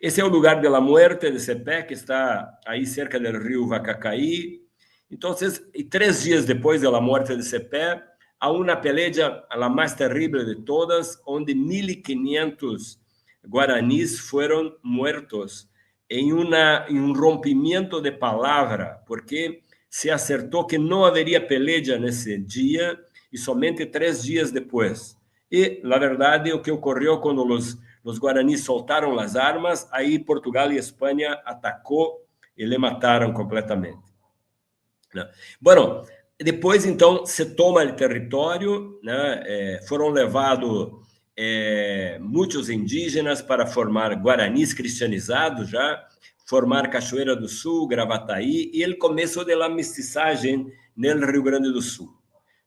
Esse é o lugar de la muerte de Sepé, que está aí cerca do rio Vacacaí. Então, e 3 dias depois da morte de Sepé, há uma peleja, a mais terrível de todas, onde 1.500 guaranis foram muertos em um rompimento de palavra, porque se acertou que não haveria peleja nesse dia e somente 3 dias depois. E, na verdade, o que ocorreu quando os guaranis soltaram as armas, aí Portugal e Espanha atacou e le mataram completamente. Né? Bueno, depois então se toma o território, né? Foram levados muitos indígenas para formar guaranis cristianizados já, formar Cachoeira do Sul, Gravataí, e o começo da mestiçagem no Rio Grande do Sul.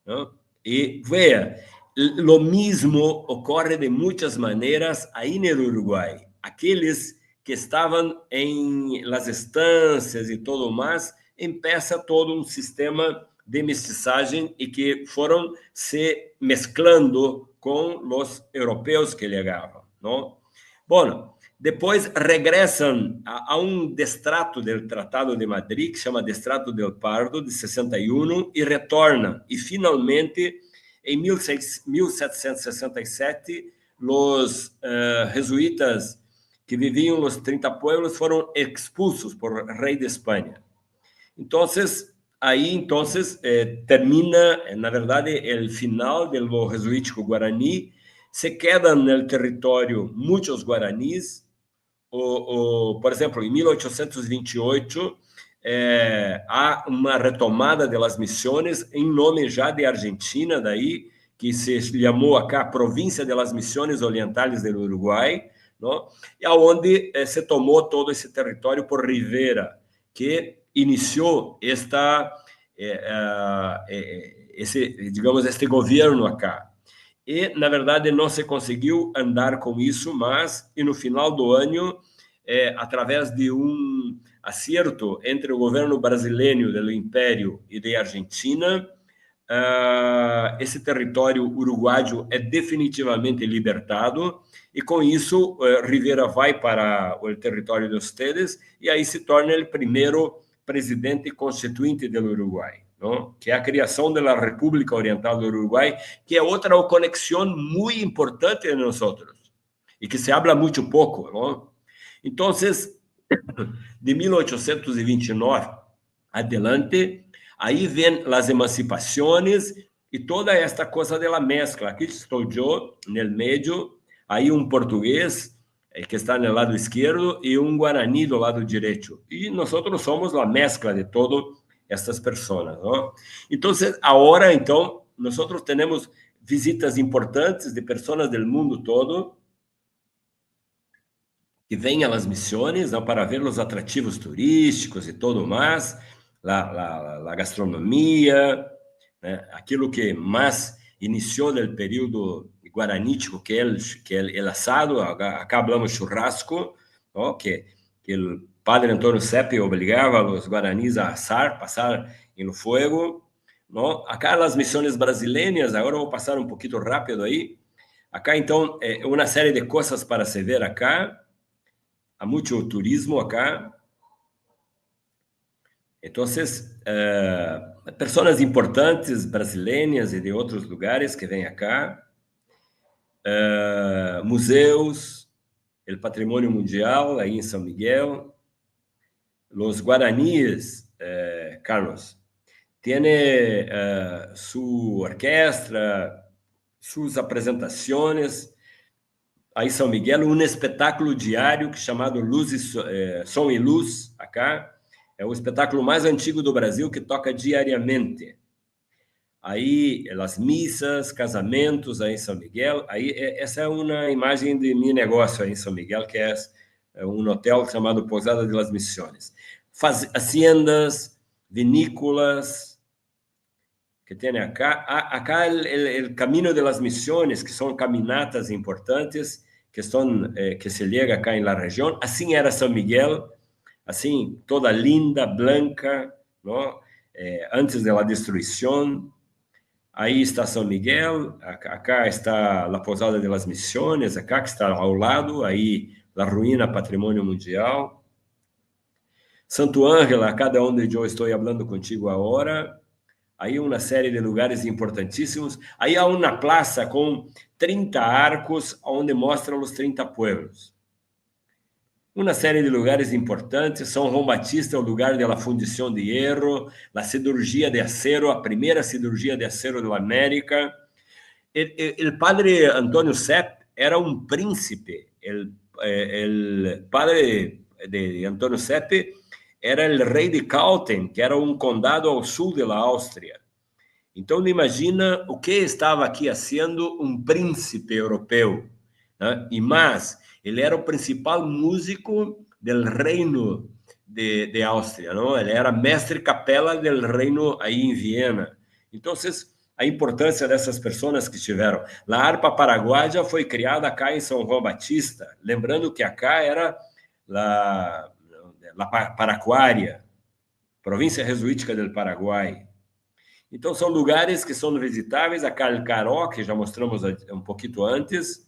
Né? E veja, lo mismo ocorre de muitas maneiras aí no Uruguai. Aqueles que estavam en las estâncias e todo mais, empieza todo um sistema de mestiçagem e que foram se mesclando com os europeus que chegavam, não? Bom, depois regressam a um destrato do Tratado de Madrid, que chama Destrato del Pardo, de 61, e retornam. E, finalmente, em 1767, os jesuítas que viviam nos 30 pueblos foram expulsos por rei de Espanha. Então, aí então termina, na verdade, o final do jesuítico guarani. Se quedam no território muitos guaranis. Por exemplo, em 1828 há uma retomada das missões em nome já de Argentina, daí que se chamou acá Província de las Misiones Orientales do Uruguai, não? E aonde se tomou todo esse território por Rivera, que iniciou esta esse, digamos, este governo acá. E, na verdade, não se conseguiu andar com isso, mas, e no final do ano, através de um acerto entre o governo brasileiro do Império e da Argentina, esse território uruguaio é definitivamente libertado e com isso Rivera vai para o território de ustedes e aí se torna o primeiro presidente constituinte do Uruguai, não? Que é a criação da República Oriental do Uruguai, que é outra conexão muito importante de nós e que se habla muito pouco, não? Então, de 1829 adelante, aí vem as emancipações e toda esta coisa de la mezcla. Aqui estou eu, no meio, aí um português que está no lado esquerdo e um guarani do lado direito. E nós somos a mescla de todas estas pessoas, não? Então, agora, então, nós temos visitas importantes de pessoas do mundo todo que vêm às missões, não, para ver os atrativos turísticos e todo mais, a gastronomia, né, aquilo que mais iniciou no período guaranítico, que é el assado, acá hablamos churrasco, ¿no? Que o padre Antônio Sepe obrigava os guaranis a assar, passar no fuego, ¿no? Acá as missões brasileiras, agora vou passar um pouquinho rápido aí. Acá, então, é uma série de coisas para se ver acá. Há muito turismo acá. Então, pessoas importantes brasileiras e de outros lugares que vêm acá. Museus, o patrimônio mundial aí em São Miguel. Los guaraníes, Carlos, tiene su orquestra, suas apresentações. Aí São Miguel, um espetáculo diário que chamado Luz e, Som e Luz, acá. É o espetáculo mais antigo do Brasil que toca diariamente. Aí, as missas, casamentos aí em São Miguel. Aí, essa é uma imagem de meu negócio aí em São Miguel, que é um hotel chamado Posada de las Misiones. Haciendas, vinícolas, que tem acá. Acá o Caminho de las Misiones, que são caminatas importantes que estão que se llega acá en la região. Assim era São Miguel, assim toda linda, blanca, não? Antes da destruição. Aí está São Miguel, acá está a Posada de las Misiones, acá que está ao lado, aí a ruína Patrimônio Mundial. Santo Ángel, acá de onde eu estou falando contigo agora. Aí uma série de lugares importantíssimos. Aí há uma praça com 30 arcos, onde mostram os 30 pueblos. Uma série de lugares importantes. São João Batista é o lugar da fundição de hierro, a siderurgia de acero, a primeira siderurgia de acero da América. O padre Antônio Sepp era um príncipe. O padre de Antônio Sepp Era o rei de Kalten, que era um condado ao sul da Áustria. Então, imagina o que estava aqui sendo um príncipe europeu, né? E mais, ele era o principal músico do reino de Áustria, não? Ele era mestre capela do reino aí em Viena. Então, a importância dessas pessoas que estiveram. A harpa paraguaia foi criada acá em São João Batista, lembrando que acá era la Paracuária, província jesuítica do Paraguai. Então, são lugares que são visitáveis, acá el Caró, que já mostramos um pouquinho antes,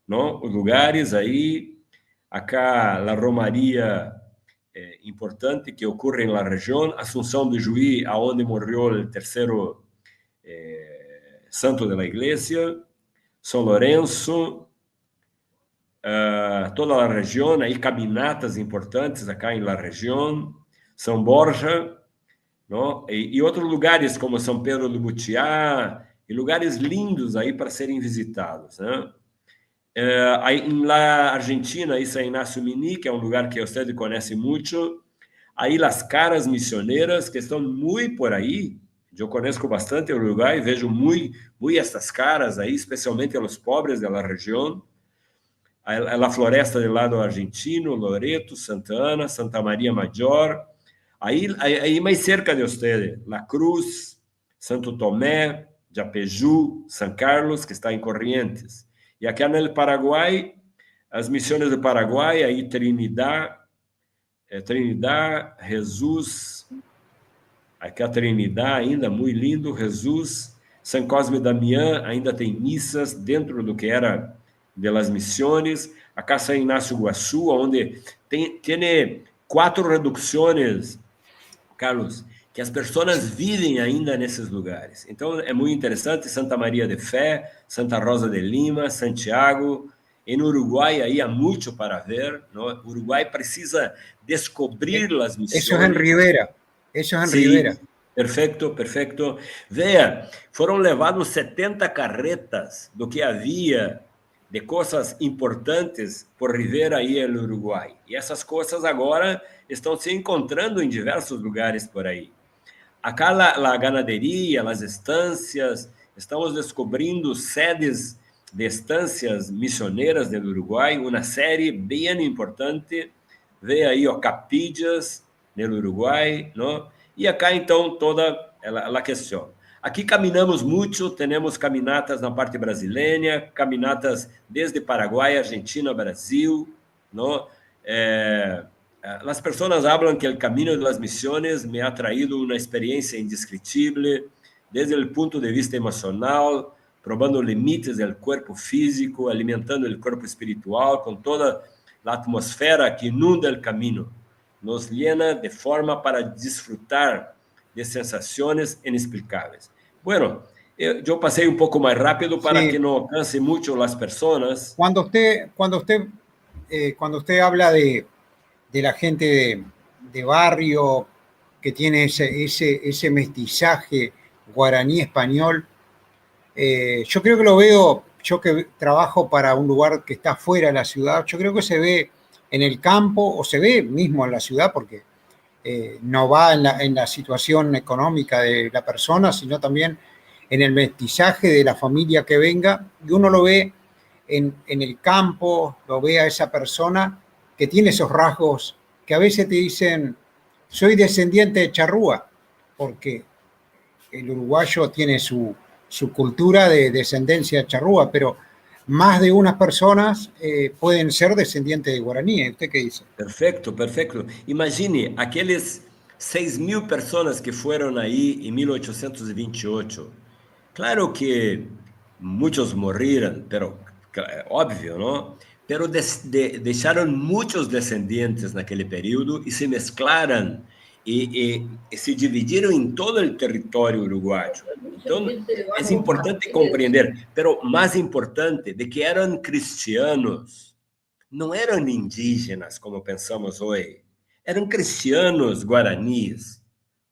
não? Os lugares aí, acá a Romaria importante que ocorre na região, Assunção do Juí, aonde morreu o terceiro santo da igreja, São Lourenço, toda a região, aí caminatas importantes acá em la região, São Borja, não? E outros lugares como São Pedro do Butiá, e lugares lindos aí para serem visitados, né? Aí, em la Argentina, isso é Inácio Mini, que é um lugar que você conhece muito. Aí as caras missioneiras, que estão muito por aí. Eu conheço bastante o lugar e vejo muito, muito estas caras aí, especialmente os pobres da região. A floresta do lado argentino, Loreto, Santa Ana, Santa Maria Major. Aí mais cerca de você, La Cruz, Santo Tomé, Yapeyú, São Carlos, que está em Corrientes. E aqui no Paraguai, as missões do Paraguai, aí Trinidad, Trinidad, Jesus, aqui a Trinidad ainda muito lindo, Jesus, São Cosme e Damião ainda tem missas dentro do que era de las misiones, acá São Inácio Guaçu, onde tem quatro reduções, Carlos, que as pessoas vivem ainda nesses lugares. Então, é muito interessante, Santa Maria de Fé, Santa Rosa de Lima, Santiago. Em Uruguai aí há muito para ver, não? Uruguai precisa descobrir as missões. Isso é em Rivera. Isso é em Rivera. Perfeito, perfeito. Veja, foram levados 70 carretas do que havia de coisas importantes por Rivera e no Uruguai. E essas coisas agora estão se encontrando em diversos lugares por aí. Acá la ganadería, as estâncias, estamos descobrindo sedes de estâncias missioneiras do Uruguai, uma série bem importante. Vê aí, ó, Capillas, no Uruguai, não? E acá, então, toda a questão. Aqui caminhamos muito, temos caminatas na parte brasileira, caminatas desde Paraguai, Argentina, Brasil, não? As pessoas falam que o caminho das missões me ha traído uma experiência indescritível, desde o ponto de vista emocional, probando limites do corpo físico, alimentando o corpo espiritual, com toda a atmosfera que inunda o caminho, nos llena de forma para desfrutar de sensações inexplicáveis. Bueno, eu passei um pouco mais rápido para que não canse muito as pessoas. Cuando usted habla de la gente de barrio que tiene ese mestizaje guaraní-español, yo creo que lo veo, yo que trabajo para un lugar que está fuera de la ciudad, yo creo que se ve en el campo o se ve mismo en la ciudad, porque no va en la situación económica de la persona, sino también en el mestizaje de la familia que venga, y uno lo ve en el campo, lo ve a esa persona que tiene esos rasgos que a veces te dicen: "Soy descendiente de charrúa", porque el uruguayo tiene su cultura de descendencia charrúa, pero más de unas personas pueden ser descendientes de guaraní. ¿Usted qué dice? Perfeito, perfeito. Imagine aqueles 6 mil pessoas que foram aí em 1828. Claro que muitos morreram, pero óbvio, não? Pero deixaram muitos descendentes naquele período e se mesclaram e se dividiram em todo o território uruguaio. Então, é importante compreender, pero mais importante, de que eram cristianos, não eram indígenas como pensamos hoje, eram cristianos guaranis,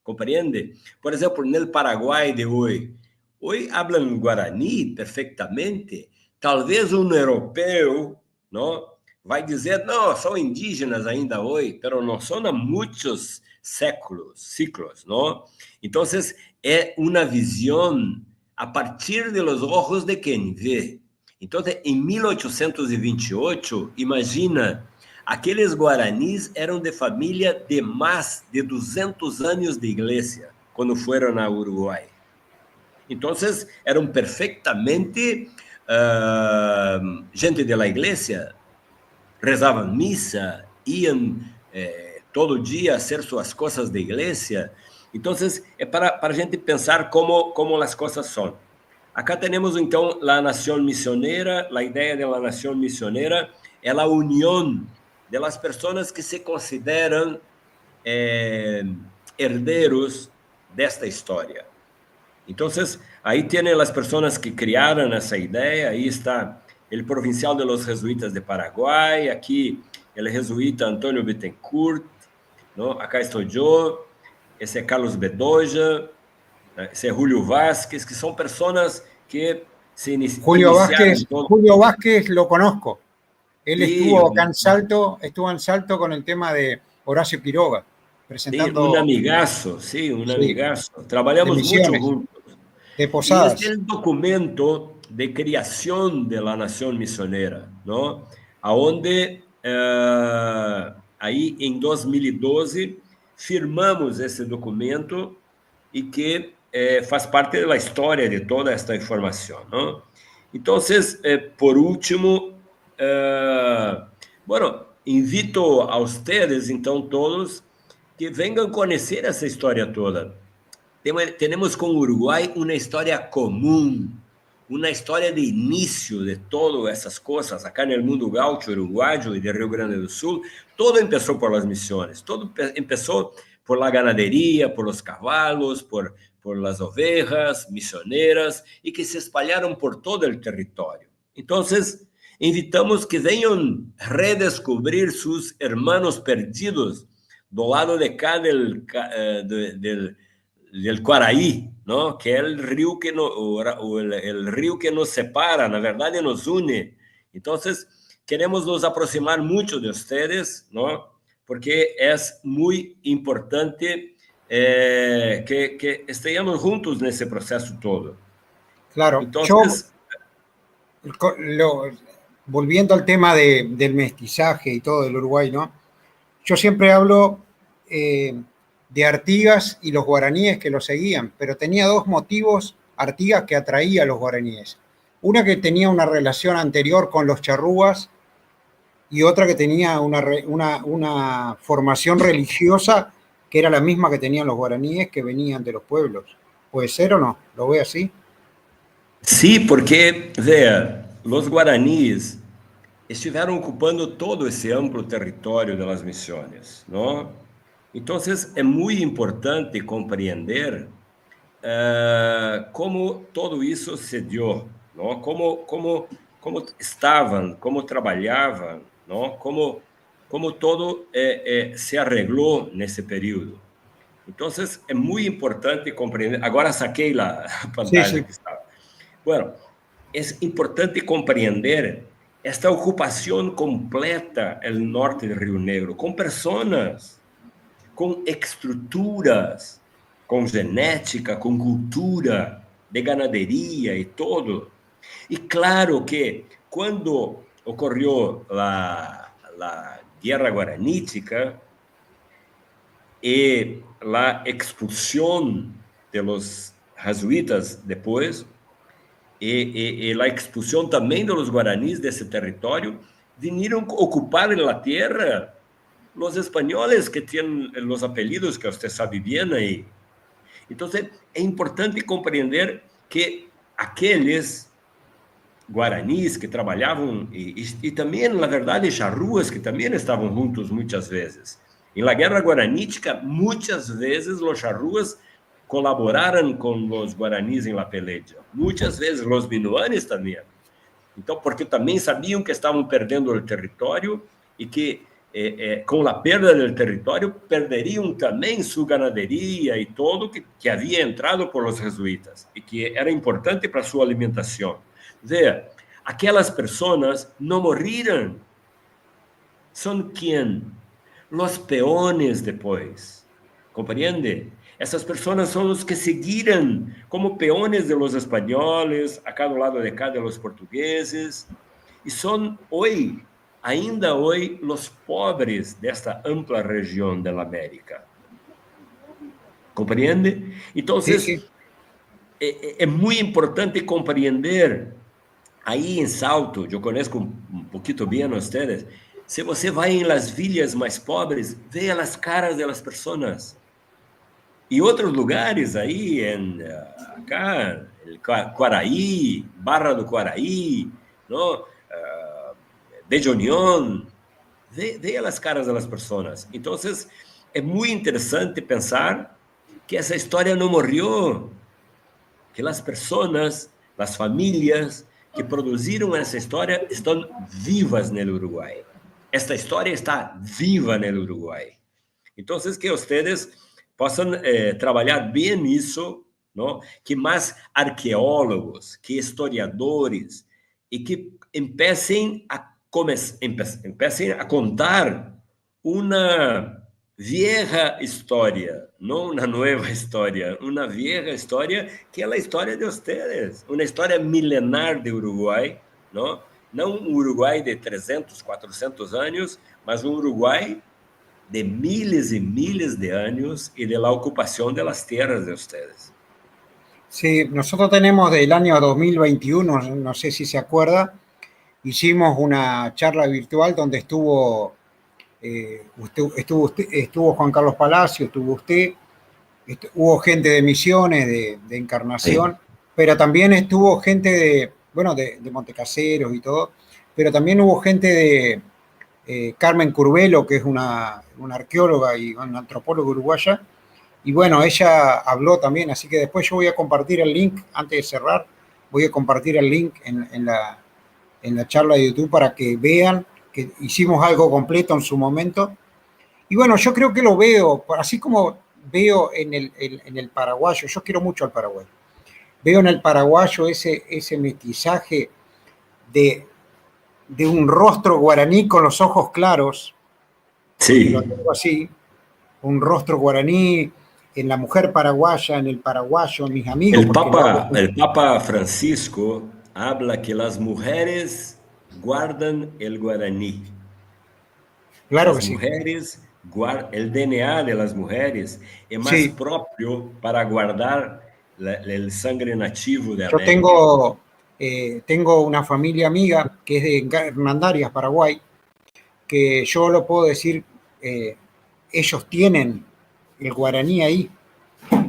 compreende? Por exemplo, no Paraguai de hoje, hoje hablan guarani perfeitamente, talvez um europeu, não, Vai dizer, não, são indígenas ainda hoje, pero não são há muitos séculos, ciclos, não? Então, é uma visão a partir de los ojos de quem vê. Então, em 1828, imagina, aqueles guaranis eram de família de mais de 200 anos de igreja, quando foram a Uruguai. Então, eram perfeitamente gente da igreja, rezavam missa, iam todo dia fazer suas coisas de igreja. Então, é para a gente pensar como as coisas são. Acá temos, então, a nação missioneira. A ideia da nação missioneira é a união de las pessoas que se consideram herdeiros desta história. Então, aí tem as pessoas que criaram essa ideia, aí está o provincial de los jesuítas de Paraguai, aqui o jesuíta Antônio Bittencourt, não? Acá estou eu, esse é Carlos Bedoya, esse é Julio Vázquez, que são pessoas que se Julio Vázquez, todo. Julio Vázquez lo conozco. Él estuvo acá en Salto, estuvo en Salto con el tema de Horacio Quiroga, presentando. Sí, un amigazo, sí, un amigazo. Trabalhamos mucho juntos. De Posadas. Y este es el documento de creación de la nación misionera, ¿no? Aonde aí em 2012 firmamos esse documento e que faz parte da história de toda esta informação, não? Então, por último, bueno, invito a ustedes, então, todos, que venham conhecer essa história toda. Temos com o Uruguai uma história comum, uma história de início de todas essas coisas. Acá no mundo gaúcho, uruguaio e de Rio Grande do Sul, todo começou por las misiones, todo começou por la ganadería, por los cavalos, por las ovejas misioneras e que se espalharam por todo o território. Então, invitamos que venham redescobrir seus hermanos perdidos do lado de cá del Quaraí, ¿no? Que é o rio que no, o, el rio que nos separa, na verdade nos une. Então, queremos nos aproximar muito de ustedes, ¿no? Porque é muito importante que estejamos juntos nesse processo todo. Claro. Entonces, yo, volviendo al tema del mestizaje y todo del Uruguay, ¿no? Yo siempre hablo de Artigas y los guaraníes que lo seguían, pero tenía dos motivos Artigas que atraía a los guaraníes. Una que tenía una relación anterior con los charrúas y otra que tenía una formación religiosa que era la misma que tenían los guaraníes que venían de los pueblos. ¿Puede ser o no? ¿Lo ve así? Sí, porque, vea, los guaraníes estiveram ocupando todo esse amplo território das missões, não? Então, é muito importante compreender como todo isso se deu, não? Como estavam, como trabalhavam, não? Como todo se arreglou nesse período. Então, é muito importante compreender. Agora saquei a pantalla que estava. Bueno, é importante compreender esta ocupação completa no norte do Rio Negro, com pessoas, com estruturas, com genética, com cultura de ganadería e todo. E claro que quando ocorreu a Guerra Guaranítica e a expulsão de los jesuítas depois, e a expulsão também de los guaraníes desse território, vinieron ocupar la tierra los españoles que tienen los apellidos que usted sabe bien ahí. Entonces, é importante compreender que aqueles guaranis que trabalhavam, e também, na verdade, charruas que também estavam juntos muitas vezes. En la Guerra Guaranítica, muitas vezes os charruas colaboraram com os guaranis en la peleja. Muitas vezes os minuanes também. Então, porque também sabiam que estavam perdendo o território e que com a perda do território perderiam também sua ganadería e todo que havia entrado por os jesuítas e que era importante para sua alimentação. Veja, aquelas pessoas não morreram. São quem? Los peones depois. Compreende? Essas pessoas são os que seguiram como peones de los espanhóis, acá do lado de cá de los portugueses, e são hoje, ainda hoje, los pobres desta ampla região da América. Compreende? Então, Sí, sí. é muito importante compreender. Aí em Salto, eu conheço um pouquinho bem a vocês. Se você vai em las villas mais pobres, veja as caras das pessoas. E outros lugares aí, em acá, Quaraí, Barra do Quaraí, não? Bella Unión, veja as caras das pessoas. Então, é muito interessante pensar que essa história não morreu, que as pessoas, as famílias que produziram essa história estão vivas no Uruguai. Esta história está viva no Uruguai. Então, que vocês possam trabalhar bem nisso, não? Que mais arqueólogos, que historiadores, e que empiecem a contar uma vieja história, não uma nova história, uma vieja história que é a história de vocês, uma história milenar de Uruguai, não? Não um Uruguai de 300, 400 anos, mas um Uruguai de miles e miles de anos e de la ocupación de las tierras de ustedes. Sí, nosotros tenemos del año 2021, no sé si se acuerda, hicimos una charla virtual donde estuvo Juan Carlos Palacio, estuvo usted, hubo gente de Misiones, de Encarnación, pero también estuvo gente de, bueno, de Montecaseros y todo, pero también hubo gente de Carmen Curbelo, que es una arqueóloga y una antropóloga uruguaya, y bueno, ella habló también, así que después yo voy a compartir el link, antes de cerrar, voy a compartir el link en la charla de YouTube para que vean que hicimos algo completo en su momento. Y bueno, yo creo que lo veo, así como veo en el paraguayo, yo quiero mucho al Paraguay, veo en el paraguayo ese mestizaje de un rostro guaraní con los ojos claros, lo tengo así, un rostro guaraní en la mujer paraguaya, en el paraguayo, en mis amigos. El Papa Francisco habla que las mujeres guardan el guaraní. Claro Las que sí. mujeres, el DNA de las mujeres es más propio para guardar el sangre nativo de Yo América. tengo una familia amiga que es de Hernandarias, Paraguay, que yo lo puedo decir, ellos tienen el guaraní ahí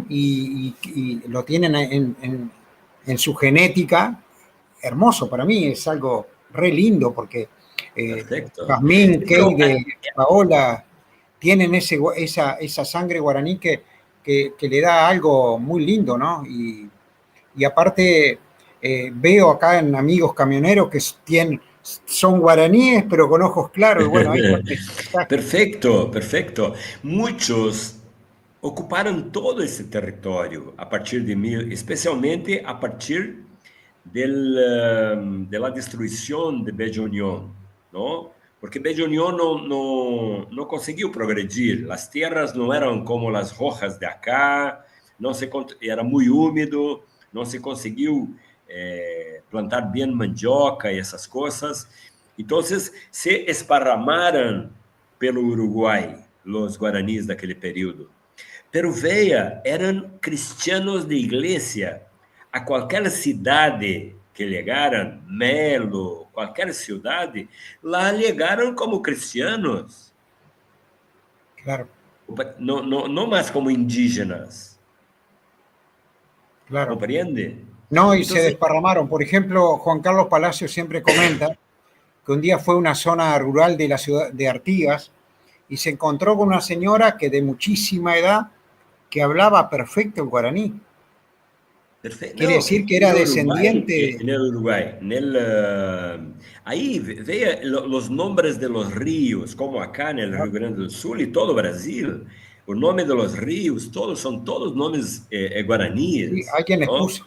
y lo tienen en su genética. Hermoso para mí, es algo re lindo porque Jazmín, Keide, Paola, tienen esa sangre guaraní que le da algo muy lindo, ¿no? Y aparte veo acá en amigos camioneros que son guaraníes, pero con ojos claros. Y bueno, ahí Perfecto, perfecto. Muchos ocuparam todo esse território a partir de mil, especialmente a partir de la destruição de Bella Unión, não? Porque Bella Unión não conseguiu progredir, as terras não eram como as rojas de acá, não se era muito úmido, não se conseguiu plantar bem mandioca e essas coisas. Então, se esparramaram pelo Uruguai, os guaranis daquele período. Pero veja, eram cristianos de igreja. A qualquer cidade que chegaram, Melo, qualquer cidade, lá chegaram como cristianos. Claro. Não, não, não mais como indígenas. Claro. ¿Compreende? No, y se desparramaron. Por ejemplo, Juan Carlos Palacio siempre comenta que un día fue a una zona rural de la ciudad de Artigas y se encontró con una señora que de muchísima edad que hablaba perfecto el guaraní. Perfecto. Quiere decir que era En Uruguay, descendiente. En el Uruguay, ahí vea los nombres de los ríos, como acá en el Rio Grande do Sul y todo Brasil. O nome de los ríos, todos são todos nomes guaraníes. Sí, alguien les ¿no? puso.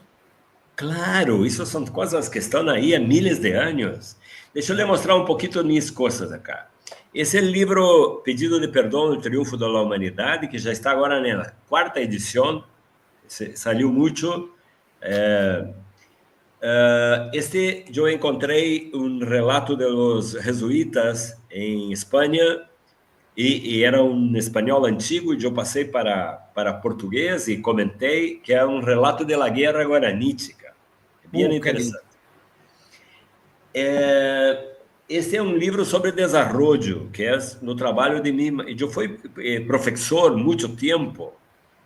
Claro, isso são coisas que estão aí há miles de anos. Deixa eu lhe mostrar um pouquinho minhas coisas acá. Esse é o livro Pedido de Perdão, o Triunfo da Humanidade, que já está agora na quarta edição, saiu muito. Este eu encontrei um relato de los jesuítas em Espanha e era um espanhol antigo e eu passei para português e comentei que é um relato da guerra guaranítica. Bem interessante. Esse é um livro sobre desenvolvimento, que é no trabalho de mim. Eu fui professor muito tempo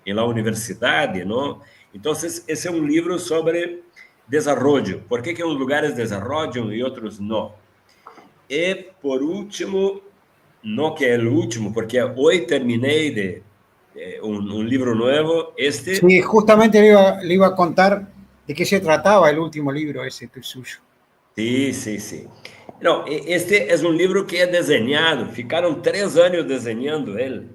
em la universidade, não? Então, esse é um livro sobre desenvolvimento. Por que que uns lugares desenvolvem e outros não? E, por último, não que é o último, porque hoje terminei de um livro novo. Este. Sí, justamente le iba a contar de qué se trataba el último libro ese suyo. Sim. Não, este é um livro que é desenhado, ficaram 3 anos desenhando ele.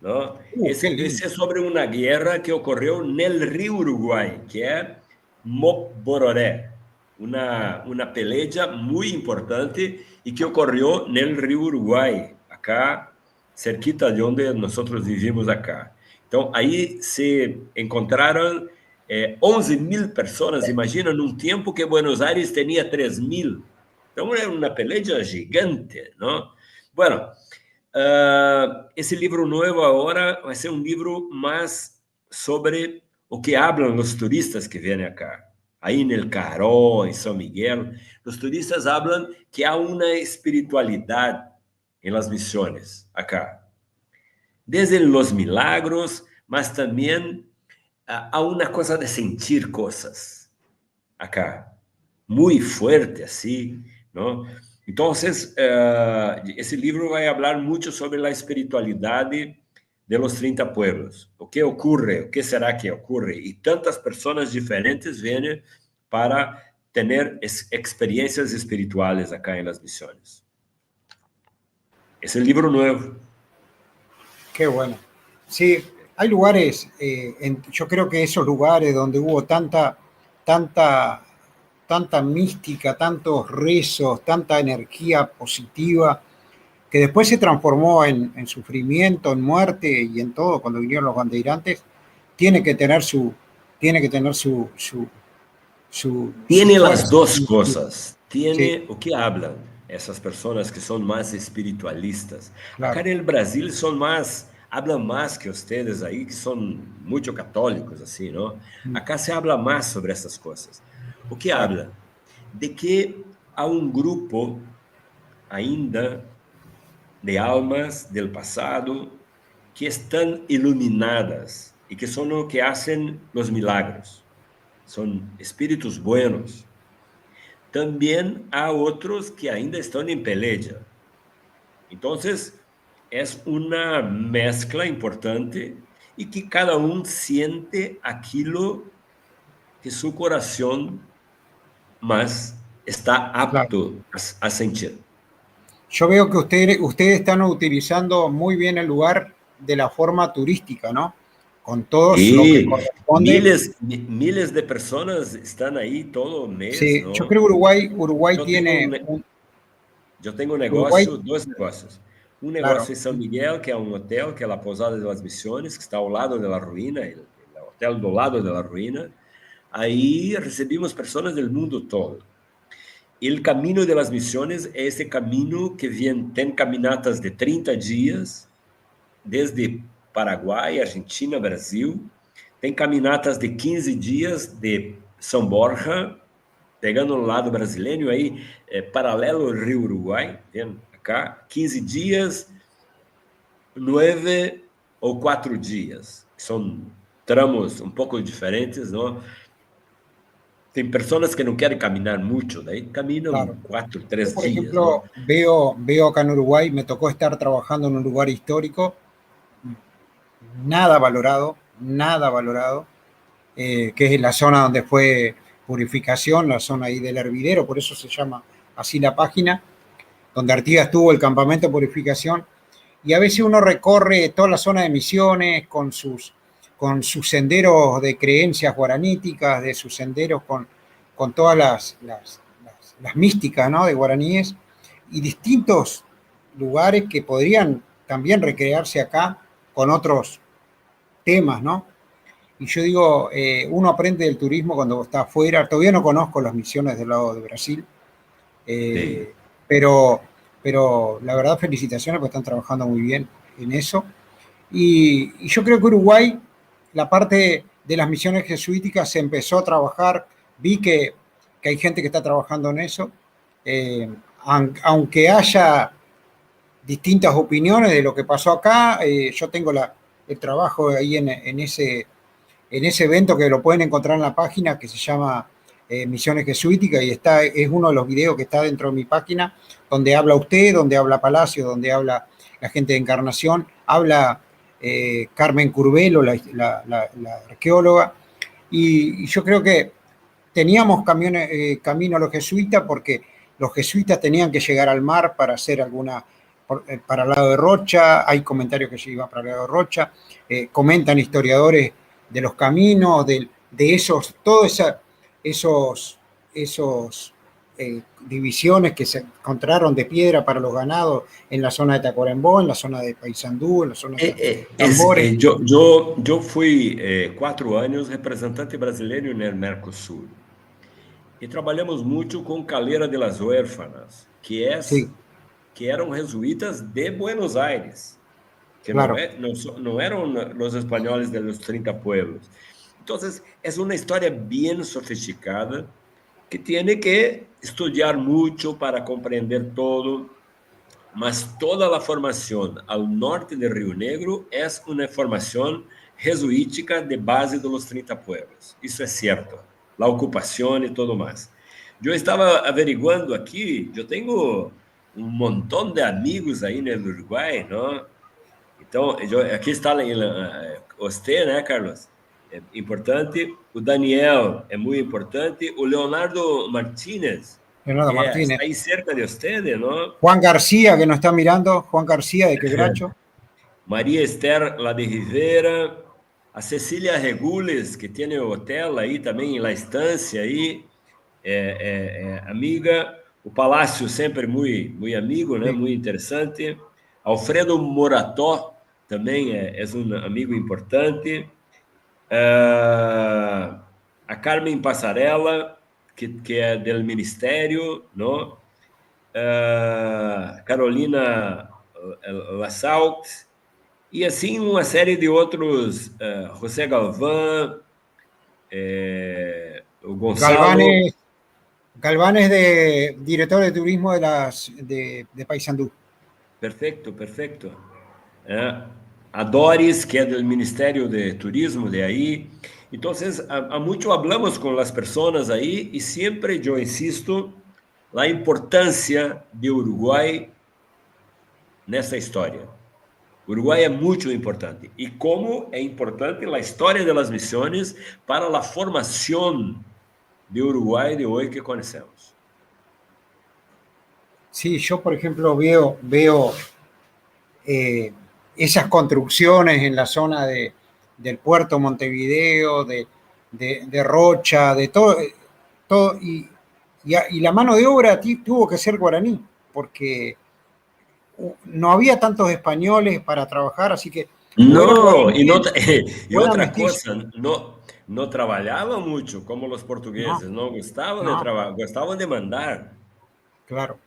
Não? Esse é sobre uma guerra que ocorreu no Rio Uruguai, que é Mobororé, uma peleja muito importante e que ocorreu no Rio Uruguai, acá, cerquita de onde nós vivimos acá. Então, aí se encontraram 11 mil pessoas, imagina, num tempo que Buenos Aires tinha 3 mil. Então, é uma peleja gigante, não? Bueno, esse livro novo agora vai ser um livro mais sobre o que hablam os turistas que vêm acá. Aí no Caró, em São Miguel, os turistas hablam que há uma espiritualidade em las missões acá. Desde los milagros, mas também há uma coisa de sentir coisas acá, muito forte assim, não? Então, esse livro vai falar muito sobre a espiritualidade de los 30 pueblos. O que ocorre? O que será que ocorre? E tantas pessoas diferentes vêm para ter experiências espirituais acá em las misiones. Esse é o livro novo. Qué bueno. Sí, hay lugares, yo creo que esos lugares donde hubo tanta, tanta, tanta mística, tantos rezos, tanta energía positiva, que después se transformó en sufrimiento, en muerte y en todo, cuando vinieron los bandeirantes, tiene que tener su Tiene las dos cosas. Tiene o que hablan essas pessoas que são mais espiritualistas. Acá no Brasil são mais, hablan mais que ustedes aí, que são muito católicos, assim, não? Acá se habla mais sobre essas coisas. O que habla? De que há um grupo ainda de almas del passado que estão iluminadas e que são o que hacen os milagros. São espíritos buenos. Também há outros que ainda estão em peleja. Então, é uma mescla importante e que cada um siente aquilo que seu coração mais está apto a sentir. Yo veo que ustedes están utilizando muy bien el lugar de la forma turística, ¿no? Con todo lo que corresponde. Miles, miles de personas están ahí todo mes. Sí, ¿no? Yo creo que Uruguay tiene Yo tengo un negocio, Uruguay, dos negocios. Um negócio em São Miguel, que é um hotel, que é a Pousada de las Misiones, que está ao lado da ruína, o hotel do lado da ruína. Aí recebemos pessoas do mundo todo. O Caminho de las Misiones é esse caminho que vem, tem caminatas de 30 dias, desde Paraguai, Argentina, Brasil. Tem caminatas de 15 dias de São Borja, pegando o lado brasileiro aí, paralelo ao Rio Uruguai, vem cá, 15 dias, 9 ou 4 dias, que são tramos um pouco diferentes, não? Tem pessoas que não querem caminhar muito, daí caminham 4, 3 Por dias. Ejemplo, ¿No? veo acá en Uruguay, me tocó estar trabajando en un lugar histórico, nada valorado, nada valorado, que es la zona donde fue purificación, la zona ahí del Hervidero, por eso se llama así la página, donde Artigas tuvo el campamento de purificación, y a veces uno recorre toda la zona de Misiones con sus senderos de creencias guaraníticas, de sus senderos con todas las místicas, ¿no?, de guaraníes, y distintos lugares que podrían también recrearse acá con otros temas, ¿no? Y yo digo, uno aprende del turismo cuando está afuera. Todavía no conozco las misiones del lado de Brasil, Sí. pero la verdad felicitaciones porque están trabajando muy bien en eso. Y yo creo que Uruguay, la parte de las misiones jesuíticas se empezó a trabajar, vi que hay gente que está trabajando en eso, aunque haya distintas opiniones de lo que pasó acá, yo tengo el trabajo ahí en ese evento que lo pueden encontrar en la página que se llama Misiones Jesuíticas y es uno de los videos que está dentro de mi página, donde habla usted, donde habla Palacio, donde habla la gente de Encarnación, habla Carmen Curbelo, la arqueóloga, y yo creo que teníamos camino a los jesuitas porque los jesuitas tenían que llegar al mar para hacer alguna, para el lado de Rocha, hay comentarios que se iban para el lado de Rocha, comentan historiadores de los caminos, de esos, todos esos divisiones que se encontraron de piedra para los ganados en la zona de Tacuarembó, en la zona de Paysandú, en la zona de Tambores. Eu fui 4 anos representante brasileiro no Mercosul e trabalhamos muito com Calera de las Huérfanas, que eram jesuítas de Buenos Aires, que não, não eram os espanhóis de los 30 pueblos. Então, é uma história bem sofisticada que tem que estudar muito para compreender todo, mas toda a formação ao norte de Rio Negro é uma formação jesuítica de base de los 30 pueblos. Isso é certo. A ocupação e tudo mais. Eu estava averiguando aqui, eu tenho um montão de amigos aí no Uruguai, não? Então, aqui está você, né, Carlos? É importante. O Daniel é muito importante. O Leonardo Martínez. Leonardo Martínez. Está aí cerca de usted, ¿no? Juan García, que nos está mirando. Juan García de Quebracho. Maria Esther, lá de Rivera. A Cecília Regules, que tem o hotel aí também, La Estância aí, é amiga. O Palácio sempre muito, muito amigo, né? Muito interessante. Alfredo Morató também é um amigo importante. A Carmen Passarella, que é do Ministério, não? Carolina Lassault, e assim uma série de outros, José Galván, o Gonçalo. Galván es de, director de turismo de Paysandú. Perfeito, perfeito. A Doris, que é do Ministério de Turismo de aí. Então, há muito hablamos com as pessoas aí e sempre eu insisto na importância de Uruguai nessa história. Uruguai é muito importante. E como é importante a história das missões para a formação de Uruguai de hoje que conhecemos. Sí, yo por ejemplo veo esas construcciones en la zona del puerto Montevideo, de Rocha, de todo, todo y la mano de obra tuvo que ser guaraní, porque no había tantos españoles para trabajar, así que... No, y otra cosa, no, no trabajaban mucho como los portugueses, no, no gustaban de trabajar, gustaban de mandar.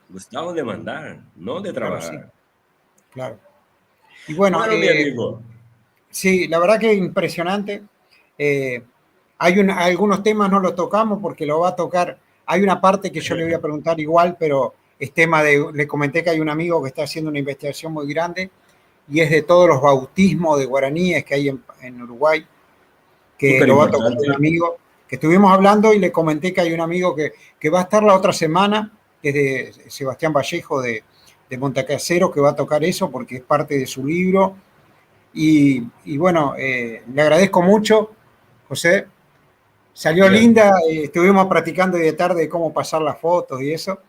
Gustaban de mandar, no de trabajar. Claro, sí. Claro. Y bueno, bueno, mi amigo. Sí, la verdad que impresionante. Hay algunos temas no los tocamos porque lo va a tocar. Hay una parte que yo le voy a preguntar igual, pero es tema de, le comenté que hay un amigo que está haciendo una investigación muy grande y es de todos los bautismos de guaraníes que hay en Uruguay, que lo va a tocar un amigo, que estuvimos hablando y le comenté que hay un amigo que va a estar la otra semana, que es de Sebastián Vallejo de Montecasero, que va a tocar eso porque es parte de su libro. Y bueno, le agradezco mucho, José. Salió linda, estuvimos practicando hoy de tarde cómo pasar las fotos y eso.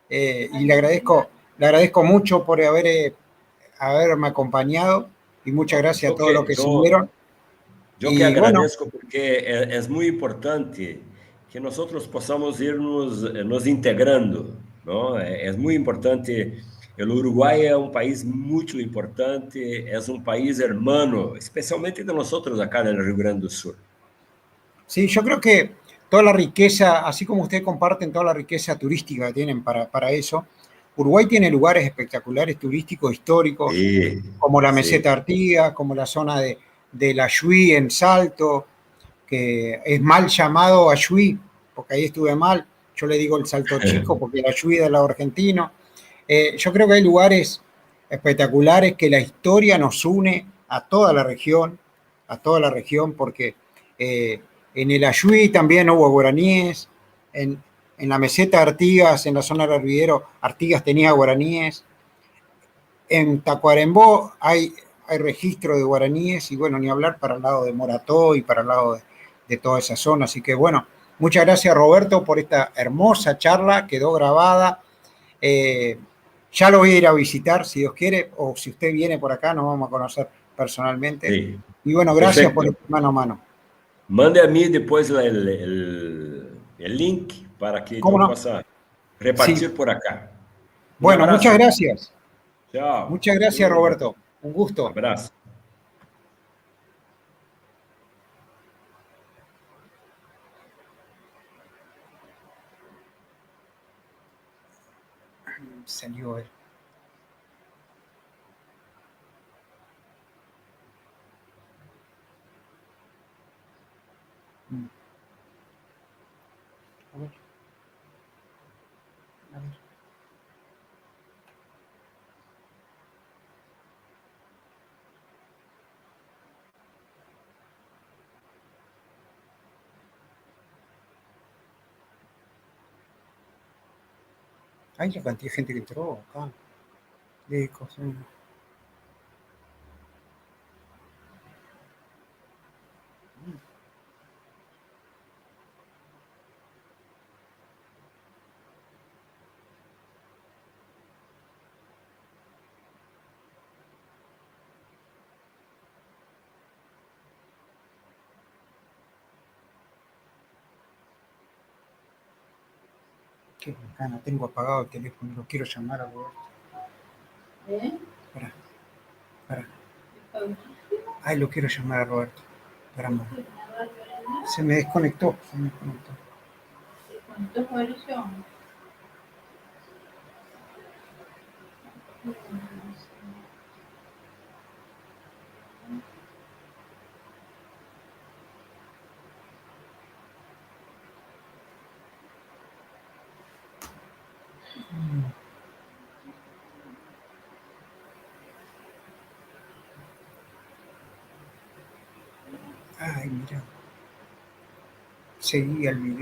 Y le agradezco mucho por haberme acompañado y muchas gracias a todos los que siguieron. Yo que agradezco, bueno, porque es muy importante que nosotros possamos irnos nos integrando, ¿no? Es muy importante. O Uruguai é um país muito importante, é um país hermano, especialmente de nós acá no Rio Grande do Sul. Sí, yo creo que toda la riqueza, así como ustedes comparten toda la riqueza turística que tienen para eso, Uruguay tiene lugares espectaculares turísticos, históricos, Sí, como la sí. Meseta Artigas, como la zona de la Ayuí en Salto, que es mal llamado Ayuí, porque ahí estuve mal, yo le digo el Salto Chico porque la Ayuí del lado argentino. Yo creo que hay lugares espectaculares que la historia nos une a toda la región, a toda la región, porque en el Ayuí también hubo guaraníes, en la meseta de Artigas, en la zona del Hervidero, Artigas tenía guaraníes, en Tacuarembó hay registro de guaraníes, y bueno, ni hablar para el lado de Morató y para el lado de toda esa zona. Así que bueno, muchas gracias Roberto por esta hermosa charla, quedó grabada. Ya lo voy a ir a visitar, si Dios quiere, o si usted viene por acá, nos vamos a conocer personalmente. Sí. Y bueno, gracias por Perfecto. este mano a mano. Mande a mí después el link para que ¿Cómo yo no? pueda repartir Sí. por acá. Un Bueno, abrazo. muchas gracias. Chao. Muchas gracias, Roberto. Un gusto. Abrazo. Salió él. A ver. A ver. Ay, la cantidad de gente que entró acá. De cosas. Qué bacana, tengo apagado el teléfono, lo quiero llamar a Roberto. ¿Eh? Pará, pará. Ay, lo quiero llamar a Roberto. Pará, un momento. Se me desconectó, se me desconectó. ¿Se desconectó Mauricio? Ay, mira. Seguí el video.